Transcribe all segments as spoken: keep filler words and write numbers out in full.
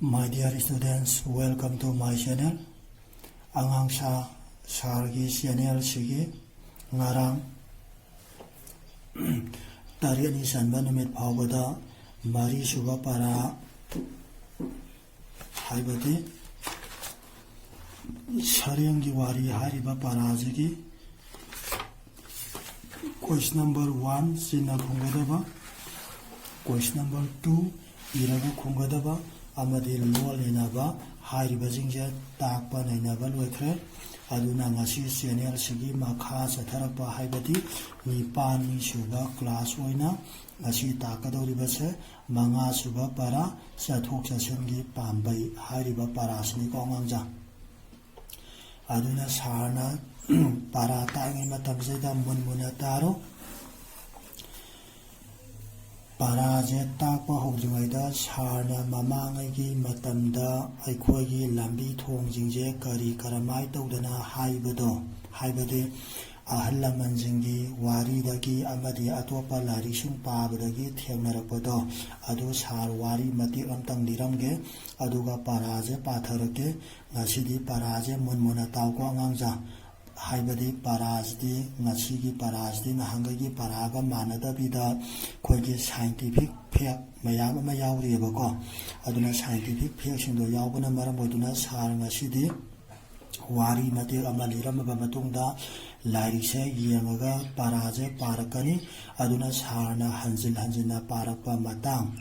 My dear students, welcome to my channel. ꯑꯉꯥꯡ ꯁꯥ ꯁꯥꯔꯒꯤ ꯆꯦꯅꯦꯜꯁꯤꯒꯤ ꯉꯔꯥꯡ ꯇꯔꯦꯠꯅꯤ ꯆꯟꯕ ꯅꯨꯃꯤꯠ ꯐꯥꯎꯕꯗ ꯃꯔꯤꯁꯨꯕ ꯄꯔꯥ, ꯍꯥꯏꯕꯗꯤ ꯁꯔꯦꯡꯒꯤ ꯋꯥꯔꯤ ꯍꯥꯏꯔꯤꯕ ꯄꯔꯥꯁꯤꯒꯤ ꯀꯣꯏꯁꯟ ꯅꯝꯕꯔ ꯋꯥꯟ ꯆꯤꯟꯅ ꯈꯨꯝꯒꯗꯕ, ꯀꯣꯏꯁꯟ ꯅꯝꯕꯔ ꯇꯨ ꯏꯔꯒ ꯈꯨꯝꯒꯗꯕ ꯑꯃꯗꯤ ꯂꯣꯜ ꯅꯩꯅꯕ ꯍꯥꯏꯔꯤꯕꯁꯤꯡꯁꯦ ꯇꯥꯛꯄ ꯅꯩꯅꯕ ꯂꯣꯏꯈ꯭ꯔꯦ꯫ ꯑꯗꯨꯅ ꯉꯁꯤ ꯆꯦꯅꯦꯜꯁꯤꯒꯤ ꯃꯈꯥ ꯆꯠꯊꯔꯛꯄ, ꯍꯥꯏꯕꯗꯤ ꯅꯤꯄꯥꯜꯅꯤ ꯁꯨꯕ ꯀ꯭ꯂꯥꯁ ꯑꯣꯏꯅ ꯉꯁꯤ ꯇꯥꯛꯀꯗꯧꯔꯤꯕꯁꯦ ꯃꯉꯥ ꯁꯨꯕ ꯄꯔꯥ, ꯆꯠꯊꯣꯛ ꯆꯠꯁꯤꯟꯒꯤ ꯄꯥꯝꯕꯩ ꯍꯥꯏꯔꯤꯕ ꯄꯔꯥꯁꯤꯅꯤꯀꯣ ꯑꯉꯥꯡꯖꯥ꯫ ꯑꯗꯨꯅ ꯁꯥꯔꯅ ꯄꯔꯥ ꯇꯥꯛꯏꯉꯩ ꯃꯇꯝꯁꯤꯗ ꯃꯨꯟ ꯃꯨꯟꯅ ꯇꯥꯔꯣ꯫ ꯄꯔꯥꯁꯦ ꯇꯥꯛꯄ ꯍꯧꯗ꯭ꯔꯤꯉꯩꯗ ꯁꯥꯔꯅ ꯃꯃꯥꯡꯉꯩꯒꯤ ꯃꯇꯝꯗ ꯑꯩꯈꯣꯏꯒꯤ ꯂꯝꯕꯤ ꯊꯣꯡꯁꯤꯡꯁꯦ ꯀꯔꯤ ꯀꯔꯝꯍꯥꯏ ꯇꯧꯗꯅ ꯍꯥꯏꯕꯗꯣ, ꯍꯥꯏꯕꯗꯤ ꯑꯍꯜ ꯂꯃꯟꯁꯤꯡꯒꯤ ꯋꯥꯔꯤꯗꯒꯤ ꯑꯃꯗꯤ ꯑꯇꯣꯞꯄ ꯂꯥꯏꯔꯤꯛꯁꯤꯡ ꯄꯥꯕꯗꯒꯤ ꯊꯦꯡꯅꯔꯛꯄꯗꯣ, ꯑꯗꯨ ꯁꯥꯔ ꯋꯥꯔꯤ ꯃꯇꯦꯛ ꯑꯃꯇꯪ ꯂꯤꯔꯝꯒꯦ, ꯑꯗꯨꯒ ꯄꯔꯥꯁꯦ ꯄꯥꯊꯔꯛꯀꯦ꯫ ꯉꯁꯤꯗꯤ ꯄꯔꯥꯁꯦ ꯃꯨꯟ ꯃꯨꯟꯅ ꯇꯥꯎꯀꯣ ꯑꯉꯥꯡꯖꯥ꯫ ꯍꯥꯏꯕꯗꯤ ꯄꯔꯥꯁꯤꯗꯤ, ꯉꯁꯤꯒꯤ ꯄꯔꯥꯁꯤꯗꯤ ꯅꯍꯥꯟꯈꯩꯒꯤ ꯄꯔꯥꯒ ꯃꯥꯟꯅꯗꯕꯤꯗ ꯑꯩꯈꯣꯏꯒꯤ ꯁꯥꯏꯟꯇꯤꯐꯤꯛ ꯐꯦꯛ ꯃꯌꯥꯝ ꯑꯃ ꯌꯥꯎꯔꯤꯑꯕꯀꯣ꯫ ꯑꯗꯨꯅ ꯁꯥꯏꯟꯇꯤꯐꯤꯛ ꯐꯦꯛꯁꯤꯡꯗꯣ ꯌꯥꯎꯕꯅ ꯃꯔꯝ ꯑꯣꯏꯗꯨꯅ ꯁꯥꯔ ꯉꯁꯤꯗꯤ ꯋꯥꯔꯤ ꯃꯇꯦꯛ ꯑꯃ ꯂꯤꯔꯝꯃꯕ ꯃꯇꯨꯡꯗ ꯂꯥꯏꯔꯤꯛꯁꯦ ꯌꯦꯡꯉꯒ ꯄꯔꯥꯁꯦ ꯄꯥꯔꯛꯀꯅꯤ꯫ ꯑꯗꯨꯅ ꯁꯥꯔꯅ ꯍꯟꯖꯤꯟ ꯍꯟꯖꯤꯟꯅ ꯄꯥꯔꯛꯄ ꯃꯇꯥꯡ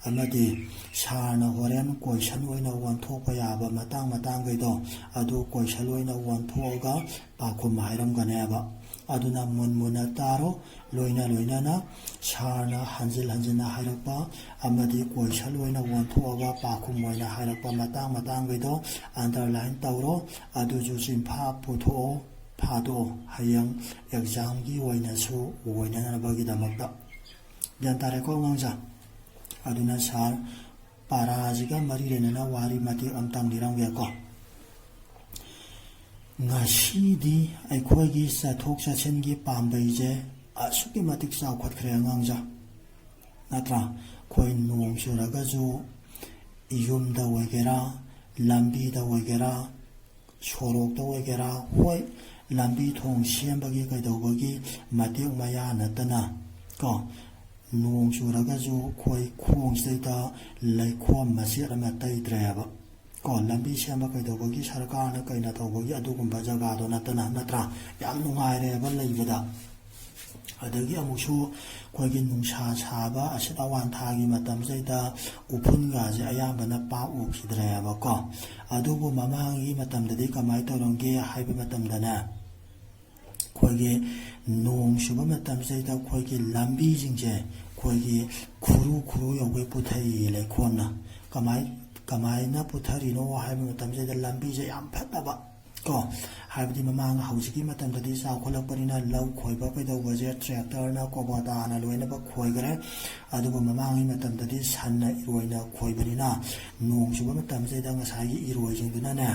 ꯑꯃꯗꯤ ꯁꯥꯔꯅ ꯍꯣꯔꯦꯟ ꯀꯣꯏꯁꯟ ꯑꯣꯏꯅ ꯑꯣꯟꯊꯣꯛꯄ ꯌꯥꯕ ꯃꯇꯥꯡ ꯃꯇꯥꯡꯈꯩꯗꯣ, ꯑꯗꯨ ꯀꯣꯏꯁꯟ ꯑꯣꯏꯅ ꯑꯣꯟꯊꯣꯛꯑꯒ ꯄꯥꯎꯈꯨꯝ ꯍꯥꯏꯔꯝꯒꯅꯦꯕ꯫ ꯑꯗꯨꯅ ꯃꯨꯟ ꯃꯨꯟꯅ ꯇꯥꯔꯣ, ꯂꯣꯏꯅ ꯂꯣꯏꯅꯅ ꯁꯥꯔꯅ ꯍꯟꯖꯤꯟ ꯍꯟꯖꯤꯟꯅ ꯍꯥꯏꯔꯛꯄ ꯑꯃꯗꯤ ꯀꯣꯏꯁꯟ ꯑꯣꯏꯅ ꯑꯣꯟꯊꯣꯛꯑꯒ ꯄꯥꯎꯈꯨꯝ ꯑꯣꯏꯅ ꯍꯥꯏꯔꯛꯄ ꯃꯇꯥꯡ ꯃꯇꯥꯡꯈꯩꯗꯣ ꯑꯟꯗꯔꯂꯥꯏꯟ ꯇꯧꯔꯣ꯫ ꯑꯗꯨꯁꯨ ꯆꯤꯟꯐꯥ ꯄꯨꯊꯣꯛꯑꯣ, ꯐꯥꯗꯣꯛꯑꯣ, ꯍꯌꯦꯡ ꯑꯦꯛꯖꯥꯝꯒꯤ ꯑꯣꯏꯅꯁꯨ ꯑꯣꯏꯅꯅꯕꯒꯤꯗꯃꯛꯇ꯫ ꯒ꯭ꯌꯥꯟ ꯇꯥꯔꯦꯀꯣ ꯑꯉꯥꯡꯁꯥ? ꯑꯗꯨꯅ ꯁꯥꯔ ꯄꯔꯥꯁꯤꯒ ꯃꯔꯤ ꯂꯩꯅꯅ ꯋꯥꯔꯤ ꯃꯇꯦꯛ ꯑꯃꯇꯪ ꯂꯤꯔꯝꯒꯦꯀꯣ꯫ ꯉꯁꯤꯗꯤ ꯑꯩꯈꯣꯏꯒꯤ ꯆꯠꯊꯣꯛ ꯆꯠꯁꯤꯟꯒꯤ ꯄꯥꯝꯕꯩꯁꯦ ꯑꯁꯨꯛꯀꯤ ꯃꯇꯤꯛ ꯆꯥꯎꯈꯠꯈ꯭ꯔꯦ ꯑꯉꯥꯡꯁꯥ, ꯅꯠꯇ꯭ꯔꯥ? ꯑꯩꯈꯣꯏ ꯅꯣꯡ ꯆꯨꯔꯒꯁꯨ ꯌꯨꯝꯗ ꯑꯣꯏꯒꯦꯔꯥ, ꯂꯝꯕꯤꯗ ꯑꯣꯏꯒꯦꯔꯥ, ꯁꯣꯔꯣꯛꯇ ꯑꯣꯏꯒꯦꯔꯥ, ꯍꯣꯏ, ꯂꯝꯕꯤ ꯊꯣꯡ ꯁꯦꯝꯕꯒꯤ ꯀꯩꯗꯧꯕꯒꯤ ꯃꯇꯦꯛ ꯃꯌꯥ ꯅꯠꯇꯅ ꯀꯣ, ꯅꯣꯡ ꯆꯨꯔꯒꯁꯨ ꯑꯩꯈꯣꯏ ꯈꯣꯡꯁꯤꯗꯩꯗ ꯂꯩꯈꯣꯝ ꯃꯆꯦꯠ ꯑꯃ ꯇꯩꯗ꯭ꯔꯦꯕ꯫ ꯀꯣ, ꯂꯝꯕꯤ ꯁꯦꯝꯕ ꯀꯩꯗꯧꯕꯒꯤ, ꯁꯔꯀꯥꯔꯅ ꯀꯩꯅ ꯇꯧꯕꯒꯤ ꯑꯗꯨꯒꯨꯝꯕ ꯖꯒꯥꯗꯣ ꯅꯠꯇꯅ, ꯅꯠꯇ꯭ꯔꯥ? ꯌꯥꯝ ꯅꯨꯡꯉꯥꯏꯔꯦꯕ ꯂꯩꯕꯗ꯫ ꯑꯗꯒꯤ ꯑꯃꯨꯛꯁꯨ ꯑꯩꯈꯣꯏꯒꯤ ꯅꯨꯡꯁꯥ ꯁꯥꯕ, ꯑꯁꯤꯠ ꯑꯋꯥꯟ ꯊꯥꯒꯤ ꯃꯇꯝꯁꯤꯗꯩꯗ ꯎꯐꯨꯟꯒꯥꯁꯦ ꯑꯌꯥꯝꯕꯅ ꯄꯥꯛ ꯎꯈꯤꯗ꯭ꯔꯦꯕꯀꯣ꯫ ꯑꯗꯨꯕꯨ ꯃꯃꯥꯡꯒꯤ ꯃꯇꯝꯗꯗꯤ ꯀꯃꯥꯏꯅ ꯇꯧꯔꯝꯒꯦ ꯍꯥꯏꯕ ꯃꯇꯝꯗꯅꯦ, ꯑꯩꯈꯣꯏꯒꯤ ꯅꯣꯡ ꯆꯨꯕ ꯃꯇꯝꯁꯤꯗꯩꯗ ꯑꯩꯈꯣꯏꯒꯤ ꯂꯝꯕꯤꯁꯤꯡꯁꯦ ꯑꯩꯈꯣꯏꯒꯤ ꯈꯨꯔꯨ ꯈꯨꯔꯨ ꯌꯧꯒꯩ ꯄꯨꯊꯩꯌꯦ ꯂꯩꯈꯣꯝꯅ꯫ ꯀꯃꯥꯏ-, ꯀꯃꯥꯏꯅ ꯄꯨꯊꯔꯤꯅꯣ ꯍꯥꯏꯕ ꯃꯇꯝꯁꯤꯗ ꯂꯝꯕꯤꯁꯦ ꯌꯥꯝ ꯐꯠꯇꯕ ꯀꯣ, ꯍꯥꯏꯕꯗꯤ ꯃꯃꯥꯡ, ꯍꯧꯖꯤꯛꯀꯤ ꯃꯇꯝꯗꯗꯤ ꯆꯥꯎꯈꯠꯂꯛꯄꯅꯤꯅ ꯂꯧ ꯈꯣꯏꯕ ꯀꯩꯗꯧꯕꯁꯦ ꯇ꯭ꯔꯦꯛꯇꯔꯅ, ꯀꯣꯕꯣꯇꯥꯅ ꯂꯣꯏꯅꯃꯛ ꯈꯣꯏꯈ꯭ꯔꯦ꯫ ꯑꯗꯨꯕꯨ ꯃꯃꯥꯡꯒꯤ ꯃꯇꯝꯗꯗꯤ ꯁꯟꯅ ꯏꯔꯣꯏꯅ ꯈꯣꯏꯕꯅꯤꯅ ꯅꯣꯡ ꯆꯨꯕ ꯃꯇꯝꯁꯤꯗ ꯉꯁꯥꯏꯒꯤ ꯏꯔꯣꯏꯁꯤꯡꯗꯨꯅꯅꯦ,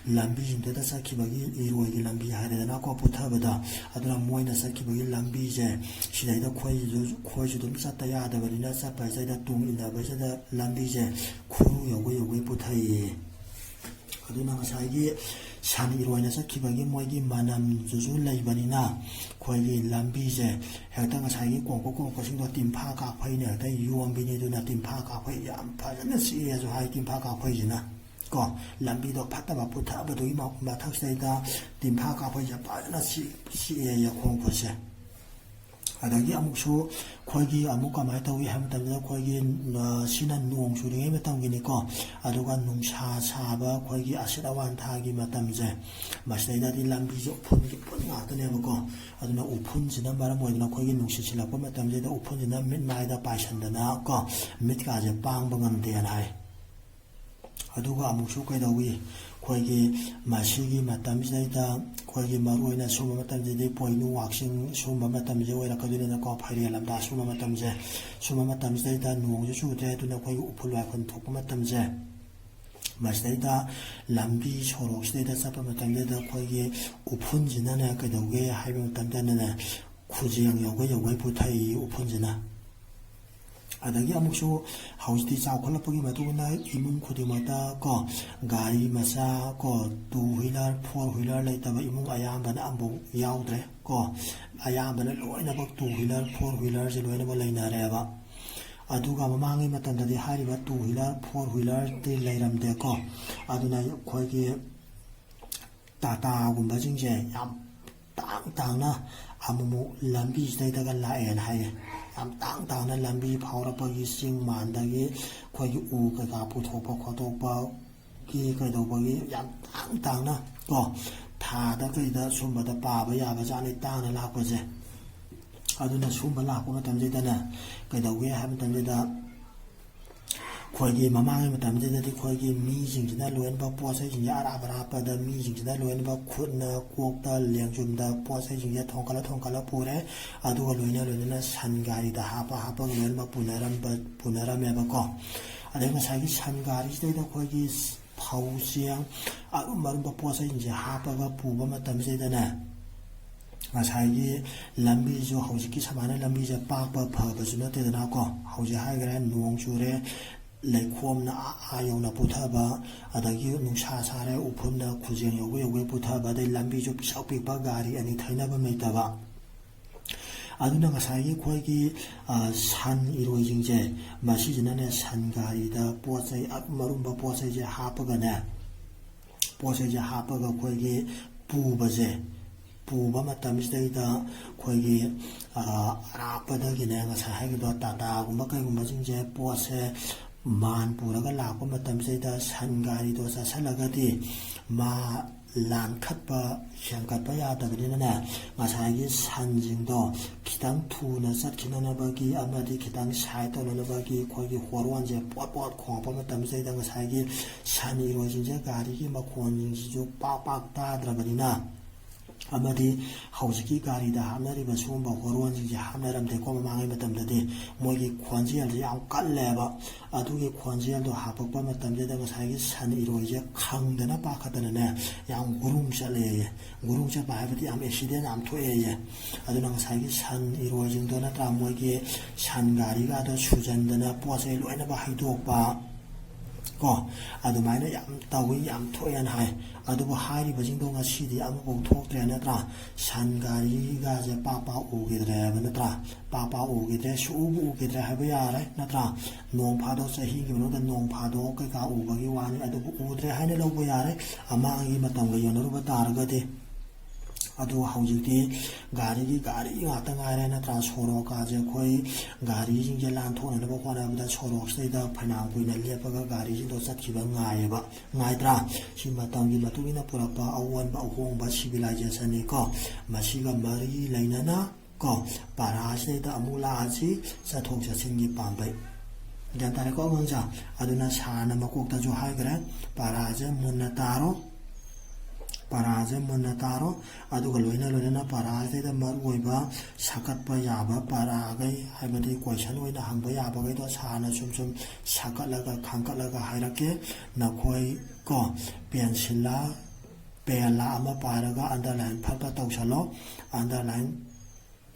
ꯂꯝꯕꯤꯁꯤꯡꯗꯨꯗ ꯆꯠꯈꯤꯕꯒꯤ, ꯏꯔꯣꯏꯒꯤ ꯂꯝꯕꯤ ꯍꯥꯏꯔꯦꯗꯅꯀꯣ, ꯄꯨꯊꯕꯗ, ꯑꯗꯨꯅ ꯃꯣꯏꯅ ꯆꯠꯈꯤꯕꯒꯤ ꯂꯝꯕꯤꯁꯦ ꯁꯤꯗꯩꯗ ꯈꯣꯏꯁꯨ, ꯈꯣꯏꯁꯨ ꯑꯗꯨꯝ ꯆꯠꯇ ꯌꯥꯗꯕꯅꯤꯅ ꯆꯠꯄꯁꯤꯗꯩꯗ ꯇꯨꯡ ꯏꯟꯅꯕꯁꯤꯗ ꯂꯝꯕꯤꯁꯦ ꯈꯨꯔꯨ ꯌꯧꯒꯩ ꯌꯧꯒꯩ ꯄꯨꯊꯩꯌꯦ꯫ ꯑꯗꯨꯅ ꯉꯁꯥꯏꯒꯤ ꯁꯟ ꯏꯔꯣꯏꯅ ꯆꯠꯈꯤꯕꯒꯤ ꯃꯣꯏꯒꯤ ꯃꯅꯝꯗꯨꯁꯨ ꯂꯩꯕꯅꯤꯅ ꯑꯩꯈꯣꯏꯒꯤ ꯂꯝꯕꯤꯁꯦ ꯍꯦꯛꯇ ꯉꯁꯥꯏꯒꯤ ꯀꯣꯡꯀꯣ ꯀꯣꯡꯀꯣꯁꯤꯡꯗꯣ ꯇꯤꯟꯐꯥ ꯀꯥꯞꯐꯩꯅ ꯍꯦꯛꯇ ꯌꯣꯝꯕꯤꯅꯤ꯫ ꯑꯗꯨꯅ ꯇꯤꯟꯐꯥ ꯀꯥꯞꯐꯩ ꯌꯥꯝ ꯐꯖꯅ ꯆꯤꯛꯑꯦꯁꯨ ꯍꯥꯏ, ꯇꯤꯟꯐꯥ ꯀꯥꯞꯐꯩꯁꯤꯅ ꯀꯣ, ꯂꯝꯕꯤꯗꯣ ꯐꯠꯇꯕ ꯄꯨꯊꯕꯗꯨꯒꯤ ꯃ-, ꯃꯊꯛꯁꯤꯗꯩꯗ ꯇꯤꯟꯐꯥ ꯀꯥꯞꯐꯩꯁꯦ ꯐꯖꯅ ꯆꯤꯛ-, ꯆꯤꯛꯑꯦ ꯈꯣꯡ ꯈꯨꯠꯁꯦ꯫ ꯑꯗꯒꯤ ꯑꯃꯨꯛꯁꯨ ꯑꯩꯈꯣꯏꯒꯤ ꯑꯃꯨꯛ ꯀꯃꯥꯏꯅ ꯇꯧꯏ ꯍꯥꯏꯕ ꯃꯇꯝꯗ, ꯑꯩꯈꯣꯏꯒꯤ, ꯑ, ꯁꯤꯅ ꯅꯣꯡ ꯆꯨꯔꯤꯉꯩ ꯃꯇꯝꯒꯤꯅꯤꯀꯣ, ꯑꯗꯨꯒ ꯅꯨꯡꯁꯥ ꯁꯥꯕ, ꯑꯩꯈꯣꯏꯒꯤ ꯑꯁꯤꯠ ꯑꯋꯥꯟ ꯊꯥꯒꯤ ꯃꯇꯝꯁꯦ, ꯃꯁꯤꯗꯩꯗꯗꯤ ꯂꯝꯕꯤꯁꯦ ꯎꯐꯨꯟꯒꯤ ꯎꯐꯨꯟ ꯉꯥꯛꯇꯅꯦꯕꯀꯣ꯫ ꯑꯗꯨꯅ ꯎꯐꯨꯟꯁꯤꯅ ꯃꯔꯝ ꯑꯣꯏꯗꯅ ꯑꯩꯈꯣꯏꯒꯤ ꯅꯨꯡꯁꯤꯠ ꯁꯤꯜꯂꯛꯄ ꯃꯇꯝꯁꯤꯗ ꯎꯐꯨꯟꯁꯤꯅ ꯃꯤꯠ ꯃꯥꯏꯗ ꯄꯥꯏꯁꯟꯗꯅ ꯀꯣ, ꯃꯤꯠꯀꯥꯁꯦ ꯄꯥꯡꯕ ꯉꯝꯗꯦꯅ ꯍꯥꯏ꯫ ꯑꯗꯨꯒ ꯑꯃꯨꯛꯁꯨ ꯀꯩꯗꯧꯏ, ꯑꯩꯈꯣꯏꯒꯤ ꯃꯁꯤꯒꯤ ꯃꯇꯝꯁꯤꯗꯩꯗ ꯑꯩꯈꯣꯏꯒꯤ ꯃꯔꯨꯑꯣꯏꯅ ꯁꯨꯝꯕ ꯃꯇꯝꯁꯤꯗꯤ ꯄꯣꯏꯅꯨ ꯋꯥꯛꯆꯤꯡ ꯁꯨꯝꯕ ꯃꯇꯝꯁꯦ ꯑꯣꯏꯔꯛꯀꯗꯣꯏꯅꯤꯅꯀꯣ, ꯐꯥꯏꯔꯦꯟ ꯂꯝꯇꯥ ꯁꯨꯝꯕ ꯃꯇꯝꯁꯦ, ꯁꯨꯝꯕ ꯃꯇꯝꯁꯤꯗꯩꯗ ꯅꯣꯡꯁꯨ ꯆꯨꯗ꯭ꯔꯦ, ꯑꯗꯨꯅ ꯑꯩꯈꯣꯏꯒꯤ ꯎꯐꯨꯜ ꯋꯥꯏꯐꯨꯜ ꯊꯣꯛꯄ ꯃꯇꯝꯁꯦ, ꯃꯁꯤꯗꯩꯗ ꯂꯝꯕꯤ ꯁꯣꯔꯣꯛꯁꯤꯗꯩꯗ ꯆꯠꯄ ꯃꯇꯝꯗꯩꯗ ꯑꯩꯈꯣꯏꯒꯤ ꯎꯐꯨꯟꯁꯤꯅꯅꯦ ꯀꯩꯗꯧꯒꯦ ꯍꯥꯏꯕ ꯃꯇꯝꯗꯅꯦ, ꯈꯨꯖꯦꯡ ꯌꯧꯒꯩ ꯌꯧꯒꯩ ꯄꯨꯊꯩ ꯎꯐꯨꯟꯁꯤꯅ꯫ ꯑꯗꯒꯤ ꯑꯃꯨꯛꯁꯨ ꯍꯧꯖꯤꯛꯇꯤ ꯆꯥꯎꯈꯠꯂꯛꯄꯒꯤ ꯃꯇꯨꯡ ꯏꯟꯅ ꯏꯃꯨꯡ ꯈꯨꯗꯤꯡꯃꯛꯇ ꯀꯣ, ꯒꯥꯔꯤ ꯃꯆꯥ ꯀꯣ, two wheeler, four wheeler ꯂꯩꯇꯕ ꯏꯃꯨꯡ ꯑꯌꯥꯝꯕꯅ ꯑꯃꯐꯥꯎ ꯌꯥꯎꯗ꯭ꯔꯦ ꯀꯣ꯫ ꯑꯌꯥꯝꯕꯅ ꯂꯣꯏꯅꯃꯛ two wheeler, four wheelerꯁꯦ ꯂꯣꯏꯅꯃꯛ ꯂꯩꯅꯔꯦꯕ꯫ ꯑꯗꯨꯒ ꯃꯃꯥꯡꯒꯤ ꯃꯇꯝꯗꯗꯤ ꯍꯥꯏꯔꯤꯕ two wheeler, four wheelerꯗꯤ ꯂꯩꯔꯝꯗꯦꯀꯣ꯫ ꯑꯗꯨꯅ ꯑꯩꯈꯣꯏꯒꯤ ꯇꯥꯇꯥꯒꯨꯝꯕꯁꯤꯡꯁꯦ ꯌꯥꯝ ꯇꯥꯡ ꯇꯥꯡꯅ ꯑꯃꯨꯛꯃꯨꯛ ꯂꯝꯕꯤꯁꯤꯗꯩꯗꯒ ꯂꯥꯛꯑꯦꯅ ꯍꯥꯏꯌꯦ꯫ ꯌꯥꯝ ꯇꯥꯡ ꯇꯥꯡꯅ ꯂꯝꯕꯤ ꯐꯥꯎꯔꯛꯄꯒꯤ, ꯆꯤꯡ ꯃꯥꯟꯗꯒꯤ ꯑꯩꯈꯣꯏꯒꯤ ꯎ ꯀꯩꯀꯥ ꯄꯨꯊꯣꯛꯄ ꯈꯣꯠꯇꯣꯛꯄꯒꯤ ꯀꯩꯗꯧꯕꯒꯤ ꯌꯥꯝ ꯇꯥꯡ ꯇꯥꯡꯅ ꯀꯣ, ꯊꯥꯗ ꯀꯩꯗ ꯁꯨꯝꯕꯗ ꯄꯥꯕ ꯌꯥꯕ ꯖꯥꯠꯅꯤ ꯇꯥꯡꯅ ꯂꯥꯛꯄꯁꯦ꯫ ꯑꯗꯨꯅ ꯁꯨꯝꯕ ꯂꯥꯛꯄ ꯃꯇꯝꯁꯤꯗꯅꯦ ꯀꯩꯗꯧꯒꯦ ꯍꯥꯏꯕ ꯃꯇꯝꯁꯤꯗ, ꯑꯩꯈꯣꯏꯒꯤ ꯃꯃꯥꯡꯒꯤ ꯃꯇꯝꯁꯤꯗꯗꯤ ꯑꯩꯈꯣꯏꯒꯤ ꯃꯤꯁꯤꯡꯁꯤꯅ ꯂꯣꯏꯅꯃꯛ ꯄꯣꯠ ꯆꯩꯁꯤꯡꯁꯦ ꯑꯔꯥꯞ ꯑꯔꯥꯞꯄꯗ ꯃꯤꯁꯤꯡꯁꯤꯅ ꯂꯣꯏꯅꯃꯛ ꯈꯨꯠꯅ, ꯀꯣꯛꯇ, ꯂꯦꯡꯖꯨꯝꯗ ꯄꯣꯠ ꯆꯩꯁꯤꯡꯁꯦ ꯊꯣꯡꯀꯠꯂ ꯊꯣꯡꯀꯠꯂ ꯄꯨꯔꯦ꯫ ꯑꯗꯨꯒ ꯂꯣꯏꯅ ꯂꯣꯏꯅꯅ ꯁꯟ ꯒꯥꯔꯤꯗ ꯍꯥꯞꯄ ꯍꯥꯞꯄꯒ ꯂꯣꯏꯅꯃꯛ ꯄꯨꯅꯔꯝꯕ, ꯄꯨꯅꯔꯝꯃꯦꯕꯀꯣ꯫ ꯑꯗꯩ ꯉꯁꯥꯏꯒꯤ ꯁꯟ ꯒꯥꯔꯤꯁꯤꯗꯩꯗ ꯑꯩꯈꯣꯏꯒꯤ ꯐꯧ, ꯆꯦꯡ, ꯑꯔꯨꯝ ꯑꯔꯨꯝꯕ ꯄꯣꯠ ꯆꯩꯁꯤꯡꯁꯦ ꯍꯥꯞꯄꯒ ꯄꯨꯕ ꯃꯇꯝꯁꯤꯗꯅꯦ, ꯉꯁꯥꯏꯒꯤ ꯂꯝꯕꯤꯁꯨ ꯍꯧꯖꯤꯛꯀꯤ ꯁꯨꯃꯥꯏꯅ ꯂꯝꯕꯤꯁꯦ ꯄꯥꯛꯄ ꯐꯕꯁꯨ ꯅꯠꯇꯦꯗꯅꯀꯣ꯫ ꯍꯧꯖꯤꯛ ꯍꯥꯏꯈ꯭ꯔꯦ, ꯅꯣꯡ ꯆꯨꯔꯦ, ꯂꯩꯈꯣꯝꯅ ꯑꯥ, ꯑꯥ ꯌꯧꯅ ꯄꯨꯊꯕ, ꯑꯗꯒꯤ ꯅꯨꯡꯁꯥ ꯁꯥꯔꯦ, ꯎꯐꯨꯟꯅ ꯈꯨꯖꯦꯡ ꯌꯧꯒꯩ ꯌꯧꯒꯩ ꯄꯨꯊꯕ, ꯑꯗꯩ ꯂꯝꯕꯤꯁꯨ ꯄꯤꯁꯛ ꯄꯤꯛꯄ, ꯒꯥꯔꯤ ꯑꯅꯤ ꯊꯩꯅꯐꯝ ꯂꯩꯇꯕ꯫ ꯑꯗꯨꯅ ꯉꯁꯥꯏꯒꯤ ꯑꯩꯈꯣꯏꯒꯤ, ꯑ, ꯁꯟ ꯏꯔꯣꯏꯁꯤꯡꯁꯦ, ꯃꯁꯤꯁꯤꯅꯅꯦ ꯁꯟ ꯒꯥꯔꯤꯗ ꯄꯣꯠ ꯆꯩ ꯑꯔꯨꯝ ꯑꯔꯨꯝꯕ ꯄꯣꯠ ꯆꯩꯁꯦ ꯍꯥꯞꯄꯒꯅꯦ, ꯄꯣꯠ ꯆꯩꯁꯦ ꯍꯥꯞꯄꯒ ꯑꯩꯈꯣꯏꯒꯤ ꯄꯨꯕꯁꯦ, ꯄꯨꯕ ꯃꯇꯝꯁꯤꯗꯩꯗ ꯑꯩꯈꯣꯏꯒꯤ, ꯑ, ꯑꯔꯥꯞꯄꯗꯒꯤꯅꯦ ꯉꯁꯥꯏ ꯍꯥꯏꯈꯤꯕꯗꯣ ꯇꯥꯇꯥꯒꯨꯝꯕ ꯀꯩꯒꯨꯝꯕꯁꯤꯡꯁꯦ ꯄꯣꯠꯁꯦ ꯃꯥꯟ ꯄꯨꯔꯒ ꯂꯥꯛꯄ ꯃꯇꯝꯁꯤꯗꯩꯗ ꯁꯟ ꯒꯥꯔꯤꯗꯣ ꯆꯠꯁꯜꯂꯒꯗꯤ ꯃꯥ ꯂꯥꯟꯈꯠꯄ ꯍꯦꯟꯒꯠꯄ ꯌꯥꯗꯕꯅꯤꯅꯅꯦ, ꯉꯁꯥꯏꯒꯤ ꯁꯟꯁꯤꯡꯗꯣ ꯈꯤꯇꯪ ꯊꯨꯅ ꯆꯠꯈꯤꯅꯅꯕꯒꯤ ꯑꯃꯗꯤ ꯈꯤꯇꯪ ꯁꯥꯏꯠ ꯇꯧꯅꯅꯕꯒꯤ ꯑꯩꯈꯣꯏꯒꯤ ꯍꯣꯔꯣꯟꯁꯦ ꯄꯣꯠ ꯄꯣꯠ ꯈꯣꯡꯉꯛꯄ ꯃꯇꯝꯁꯤꯗꯩꯗ ꯉꯁꯥꯏꯒꯤ ꯁꯟ ꯏꯔꯣꯏꯁꯤꯡꯁꯦ ꯒꯥꯔꯤꯒꯤ ꯃꯈꯣꯟꯁꯤꯡꯁꯤꯁꯨ ꯄꯥꯛ ꯄꯥꯛ ꯇꯥꯗ꯭ꯔꯕꯅꯤꯅ, ꯑꯃꯗꯤ ꯍꯧꯖꯤꯛꯀꯤ ꯒꯥꯔꯤꯗ ꯍꯥꯞꯅꯔꯤꯕ ꯁꯤꯒꯨꯝꯕ ꯍꯣꯔꯣꯟꯁꯤꯡꯁꯦ ꯍꯥꯞꯅꯔꯝꯗꯦꯀꯣ꯫ ꯃꯃꯥꯡꯉꯩ ꯃꯇꯝꯗꯗꯤ ꯃꯣꯏꯒꯤ ꯈꯣꯟꯖꯦꯜꯁꯦ ꯌꯥꯝ ꯀꯜꯂꯦꯕ꯫ ꯑꯗꯨꯒꯤ ꯈꯣꯟꯖꯦꯜꯗꯣ ꯍꯥꯞꯄꯛꯄ ꯃꯇꯝꯁꯤꯗ ꯉꯁꯥꯏꯒꯤ ꯁꯟ ꯏꯔꯣꯏꯁꯦ ꯈꯪꯗꯅ ꯄꯥꯈꯠꯇꯅꯅꯦ, ꯌꯥꯝ ꯒꯨꯔꯨꯡ ꯆꯠꯂꯦꯌꯦ꯫ ꯒꯨꯔꯨꯡ ꯆꯠꯄ ꯍꯥꯏꯕꯗꯤ ꯌꯥꯝ ꯑꯦꯛꯁꯤꯗꯦꯟ ꯌꯥꯝ ꯊꯣꯛꯑꯦꯌꯦ꯫ ꯑꯗꯨꯅ ꯉꯁꯥꯏꯒꯤ ꯁꯟ ꯏꯔꯣꯏꯁꯤꯡꯗꯣ ꯅꯠꯇ꯭ꯔꯥ, ꯃꯣꯏꯒꯤ ꯁꯟ ꯒꯥꯔꯤꯒꯗꯣ ꯁꯨꯖꯟꯗꯅ ꯄꯣꯠ ꯆꯩ ꯂꯣꯏꯅꯃꯛ ꯍꯩꯗꯣꯛꯄ ꯀꯣ, ꯑꯗꯨꯃꯥꯏꯅ ꯌꯥꯝ ꯇꯧꯏ, ꯌꯥꯝ ꯊꯣꯛꯑꯦꯅ ꯍꯥꯏ꯫ ꯑꯗꯨꯕꯨ ꯍꯥꯏꯔꯤꯕꯁꯤꯡꯗꯣ ꯉꯁꯤꯗꯤ ꯑꯃꯐꯥꯎ ꯊꯣꯛꯇ꯭ꯔꯦ ꯅꯠꯇ꯭ꯔꯥ? ꯁꯟ ꯒꯥꯔꯤꯒꯁꯦ ꯄꯥꯛ ꯄꯥꯛ ꯎꯈꯤꯗ꯭ꯔꯦ ꯍꯥꯏꯕ ꯅꯠꯇ꯭ꯔꯥ? ꯄꯥꯛ ꯄꯥꯛ ꯎꯈꯤꯗ꯭ꯔꯦ, ꯁꯨꯛꯎꯕꯨ ꯎꯈꯤꯗ꯭ꯔꯦ ꯍꯥꯏꯕ ꯌꯥꯔꯦ ꯅꯠꯇ꯭ꯔꯥ? ꯅꯣꯡ ꯐꯥꯗꯣꯛ, ꯆꯍꯤꯒꯤ ꯃꯅꯨꯡꯗ ꯅꯣꯡ ꯐꯥꯗꯣꯛ ꯀꯩꯀꯥ ꯎꯕꯒꯤ ꯋꯥꯅꯤ, ꯑꯗꯨꯕꯨ ꯎꯗ꯭ꯔꯦ ꯍꯥꯏꯅ ꯂꯧꯕ ꯌꯥꯔꯦ, ꯑꯃꯥꯡꯒꯤ ꯃꯇꯝꯒ ꯌꯦꯡꯅꯔꯨꯕ ꯇꯥꯔꯒꯗꯤ꯫ ꯑꯗꯨ ꯍꯧꯖꯤꯛꯇꯤ ꯒꯥꯔꯤꯒꯤ ꯒꯥꯔꯤ ꯉꯥꯛꯇ ꯉꯥꯏꯔꯦ ꯅꯠꯇ꯭ꯔꯥ? ꯁꯣꯔꯣꯛꯀꯥꯁꯦ ꯑꯩꯈꯣꯏ ꯒꯥꯔꯤꯁꯤꯡꯁꯦ ꯂꯥꯟꯊꯣꯛꯅꯅꯕ ꯍꯣꯠꯅꯕꯗ ꯁꯣꯔꯣꯛꯁꯤꯗꯩꯗ ꯐꯅꯌꯥꯝ ꯀꯨꯏꯅ ꯂꯦꯞꯄꯒ ꯒꯥꯔꯤꯁꯤꯡꯗꯣ ꯆꯠꯈꯤꯕ ꯉꯥꯏꯌꯦꯕ, ꯉꯥꯏꯗ꯭ꯔꯥ? ꯁꯤ ꯃꯇꯝꯒꯤ ꯃꯇꯨꯡ ꯏꯟꯅ ꯄꯨꯔꯛꯄ ꯑꯑꯣꯟꯕ ꯑꯍꯣꯡꯕ ꯁꯤꯚꯤꯂꯥꯏꯖꯦꯁꯟꯅꯤꯀꯣ꯫ ꯃꯁꯤꯒ ꯃꯔꯤ ꯂꯩꯅꯅ ꯀꯣ, ꯄꯔꯥꯁꯤꯗꯩꯗ ꯑꯃꯨꯛ ꯂꯥꯛꯑꯁꯤ, ꯆꯠꯊꯣꯛ ꯆꯠꯁꯤꯟꯒꯤ ꯄꯥꯝꯕꯩ꯫ ꯒ꯭ꯌꯥꯟ ꯇꯥꯔꯦꯀꯣ ꯑꯉꯥꯡꯁꯥ? ꯑꯗꯨꯅ ꯁꯥꯔꯅ ꯃꯀꯣꯛꯇꯁꯨ ꯍꯥꯏꯈ꯭ꯔꯦ, ꯄꯔꯥꯁꯦ ꯃꯨꯟꯅ ꯇꯥꯔꯣ, ꯄꯔꯥꯁꯦ ꯃꯨꯟꯅ ꯇꯥꯔꯣ꯫ ꯑꯗꯨꯒ ꯂꯣꯏꯅ ꯂꯣꯏꯅꯅ ꯄꯔꯥꯁꯤꯗꯩꯗ ꯃꯔꯨꯑꯣꯏꯕ ꯁꯥꯒꯠꯄ ꯌꯥꯕ ꯄꯔꯥꯈꯩ, ꯍꯥꯏꯕꯗꯤ ꯀꯣꯏꯁꯟ ꯑꯣꯏꯅ ꯍꯪꯕ ꯌꯥꯕꯈꯩꯗꯣ ꯁꯥꯔꯅ ꯁꯨꯝ ꯁꯨꯝ ꯁꯥꯒꯠꯂꯒ ꯈꯟꯒꯠꯂꯒ ꯍꯥꯏꯔꯛꯀꯦ꯫ ꯅꯈꯣꯏ ꯀꯣ, ꯄꯦꯟꯁꯤꯜꯂ ꯄꯦꯟꯂꯥ ꯑꯃ ꯄꯥꯏꯔꯒ ꯑꯟꯗꯔꯂꯥꯏꯟ ꯐꯠ ꯐꯠ ꯇꯧꯁꯜꯂꯣ꯫ ꯑꯟꯗꯔꯂꯥꯏꯟ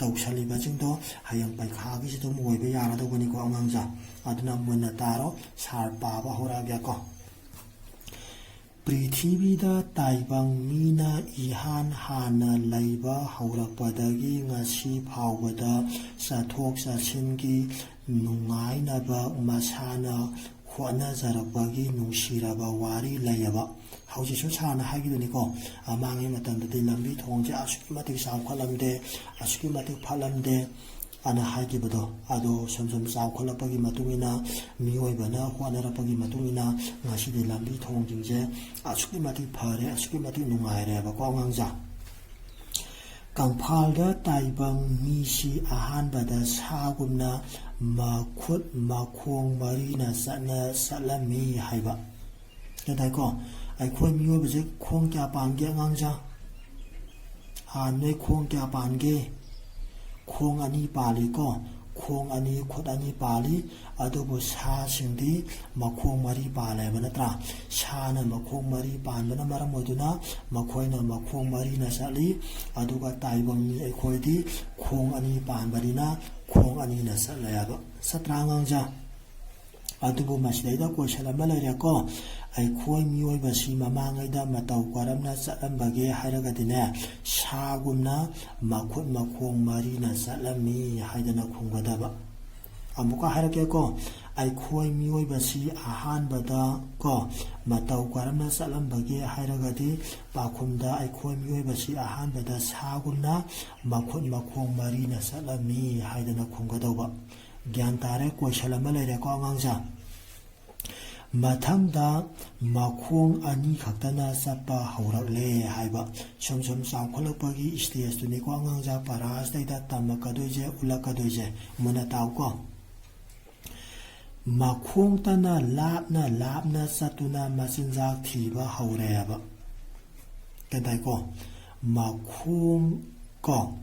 ꯇꯧꯁꯜꯂꯤꯕꯁꯤꯡꯗꯣ ꯍꯌꯦꯡ ꯄꯩꯈꯥꯒꯤꯁꯨ ꯑꯗꯨꯝ ꯑꯣꯏꯕ ꯌꯥꯔꯗꯧꯕꯅꯤꯀꯣ ꯑꯉꯥꯡꯁꯥ꯫ ꯑꯗꯨꯅ ꯃꯨꯟꯅ ꯇꯥꯔꯣ, ꯁꯥꯔ ꯄꯥꯕ ꯍꯧꯔꯛꯑꯒꯦꯀꯣ꯫ ꯄ꯭ꯔꯤꯊꯤꯕꯤꯗ ꯇꯥꯏꯕꯪ ꯃꯤꯅ ꯏꯍꯥꯟ ꯍꯥꯟꯅ ꯂꯩꯕ ꯍꯧꯔꯛꯄꯗꯒꯤ ꯉꯁꯤ ꯐꯥꯎꯕꯗ ꯆꯠꯊꯣꯛ ꯆꯠꯁꯤꯟꯒꯤ ꯅꯨꯡꯉꯥꯏꯅꯕ ꯃꯁꯥꯅ ꯍꯣꯠꯅꯖꯔꯛꯄꯒꯤ ꯅꯨꯡꯁꯤꯔꯕ ꯋꯥꯔꯤ ꯂꯩꯌꯦꯕ꯫ ꯍꯧꯖꯤꯛꯁꯨ ꯁꯥꯔꯅ ꯍꯥꯏꯈꯤꯗꯨꯅꯤꯀꯣ, ꯑꯃꯥꯡꯉꯩ ꯃꯇꯝꯗꯗꯤ ꯂꯝꯕꯤ ꯊꯣꯡꯁꯦ ꯑꯁꯨꯛꯀꯤ ꯃꯇꯤꯛ ꯆꯥꯎꯈꯠꯂꯝꯗꯦ, ꯑꯁꯨꯛꯀꯤ ꯃꯇꯤꯛ ꯐꯠꯂꯝꯗꯦ ꯑꯅ ꯍꯥꯏꯈꯤꯕꯗꯣ, ꯑꯗꯣ ꯁꯨꯝ ꯁꯨꯝ ꯆꯥꯎꯈꯠꯂꯛꯄꯒꯤ ꯃꯇꯨꯡ ꯏꯟꯅ, ꯃꯤꯑꯣꯏꯕꯅ ꯍꯣꯠꯅꯔꯛꯄꯒꯤ ꯃꯇꯨꯡ ꯏꯟꯅ ꯉꯁꯤꯗꯤ ꯂꯝꯕꯤ ꯊꯣꯡꯁꯤꯡꯁꯦ ꯑꯁꯨꯛꯀꯤ ꯃꯇꯤꯛ ꯐꯔꯦ, ꯑꯁꯨꯛꯀꯤ ꯃꯇꯤꯛ ꯅꯨꯡꯉꯥꯏꯔꯦꯕꯀꯣ ꯑꯉꯥꯡꯁꯥ꯫ ꯀꯪꯐꯥꯜꯗ ꯇꯥꯏꯕꯪ ꯃꯤꯁꯤ ꯑꯍꯥꯟꯕꯗ ꯁꯥꯒꯨꯝꯅ ꯃꯈꯨꯠ ꯃꯈꯣꯡ ꯃꯔꯤꯅ ꯆꯠꯅ ꯆꯠꯂꯝꯃꯤ ꯍꯥꯏꯕ꯫ ꯒ꯭ꯌꯥꯟ ꯇꯥꯏꯀꯣ? ꯑꯩꯈꯣꯏ ꯃꯤꯑꯣꯏꯕꯁꯦ ꯈꯣꯡ ꯀꯌꯥ ꯄꯥꯟꯒꯦ ꯑꯉꯥꯡꯁꯥ? ꯅꯣꯏ ꯈꯣꯡ ꯀꯌꯥ ꯄꯥꯟꯒꯦ? ꯈꯣꯡ ꯑꯅꯤ ꯄꯥꯜꯂꯤꯀꯣ꯫ ꯈꯣꯡ ꯑꯅꯤ, ꯈꯨꯠ ꯑꯅꯤ ꯄꯥꯜꯂꯤ꯫ ꯑꯗꯨꯕꯨ ꯁꯥꯁꯤꯡꯗꯤ ꯃꯈꯣꯡ ꯃꯔꯤ ꯄꯥꯜꯂꯦꯕ ꯅꯠꯇ꯭ꯔꯥ? ꯁꯥꯅ ꯃꯈꯣꯡ ꯃꯔꯤ ꯄꯥꯟꯕꯅ ꯃꯔꯝ ꯑꯣꯏꯗꯨꯅ ꯃꯈꯣꯏꯅ ꯃꯈꯣꯡ ꯃꯔꯤꯅ ꯆꯠꯂꯤ꯫ ꯑꯗꯨꯒ ꯇꯥꯏꯕꯪ ꯃꯤ ꯑꯩꯈꯣꯏꯗꯤ ꯈꯣꯡ ꯑꯅꯤ ꯄꯥꯟꯕꯅꯤꯅ ꯈꯣꯡ ꯑꯅꯤꯅ ꯆꯠꯂꯦꯕ꯫ ꯆꯠꯇ꯭ꯔꯥ ꯑꯉꯥꯡꯖꯥ? ꯑꯗꯨꯕꯨ ꯃꯁꯤꯗꯩꯗ question ꯑꯃ ꯂꯩꯔꯦꯀꯣ꯫ ꯑꯩꯈꯣꯏ ꯃꯤꯑꯣꯏꯕꯁꯤ ꯃꯃꯥꯡꯉꯩꯗ ꯃꯇꯧ ꯀꯔꯝꯅ ꯆꯠꯂꯝꯕꯒꯦ ꯍꯥꯏꯔꯒꯗꯤꯅꯦ, ꯁꯥꯒꯨꯝꯅ ꯃꯈꯨꯠ ꯃꯈꯣꯡ ꯃꯔꯤꯅ ꯆꯠꯂꯝꯃꯤ ꯍꯥꯏꯗꯅ ꯈꯨꯝꯒꯗꯕ꯫ ꯑꯃꯨꯛꯀ ꯍꯥꯏꯔꯛꯀꯦꯀꯣ꯫ ꯑꯩꯈꯣꯏ ꯃꯤꯑꯣꯏꯕꯁꯤ ꯑꯍꯥꯟꯕꯗ ꯀꯣ ꯃꯇꯧ ꯀꯔꯝꯅ ꯆꯠꯂꯝꯕꯒꯦ ꯍꯥꯏꯔꯒꯗꯤ, ꯄꯥꯎꯈꯨꯝꯗ ꯑꯩꯈꯣꯏ ꯃꯤꯑꯣꯏꯕꯁꯤ ꯑꯍꯥꯟꯕꯗ ꯁꯥꯒꯨꯝꯅ ꯃꯈꯨꯠ ꯃꯈꯣꯡ ꯃꯔꯤꯅ ꯆꯠꯂꯝꯃꯤ ꯍꯥꯏꯗꯅ ꯈꯨꯝꯒꯗꯧꯕ꯫ ꯒ꯭ꯌꯥꯟ ꯇꯥꯔꯦ? Question ꯑꯃ ꯂꯩꯔꯦꯀꯣ ꯑꯉꯥꯡꯁꯦ꯫ ꯃꯊꯪꯗ ꯃꯈꯣꯡ ꯑꯅꯤ ꯈꯛꯇꯅ ꯆꯠꯄ ꯍꯧꯔꯛꯂꯦ ꯍꯥꯏꯕ꯫ ꯁꯨꯝ ꯁꯨꯝ ꯆꯥꯎꯈꯠꯂꯛꯄꯒꯤ stageꯇꯨꯅꯤꯀꯣ ꯑꯉꯥꯡꯁꯦ ꯄꯔꯥꯁꯤꯗꯩꯗ ꯇꯝꯃꯛꯀꯗꯣꯏꯁꯦ, ꯎꯠꯂꯛꯀꯗꯣꯏꯁꯦ꯫ ꯃꯨꯟꯅ ꯇꯥꯎꯀꯣ꯫ ꯃꯈꯣꯡꯇꯅ ꯂꯥꯞꯅ ꯂꯥꯞꯅ ꯆꯠꯇꯨꯅ ꯃꯆꯤꯟꯖꯥꯛ ꯊꯤꯕ ꯍꯧꯔꯦꯕ꯫ ꯒ꯭ꯌꯥꯟ ꯇꯥꯏꯀꯣ? ꯃꯈꯣꯡ ꯀꯣ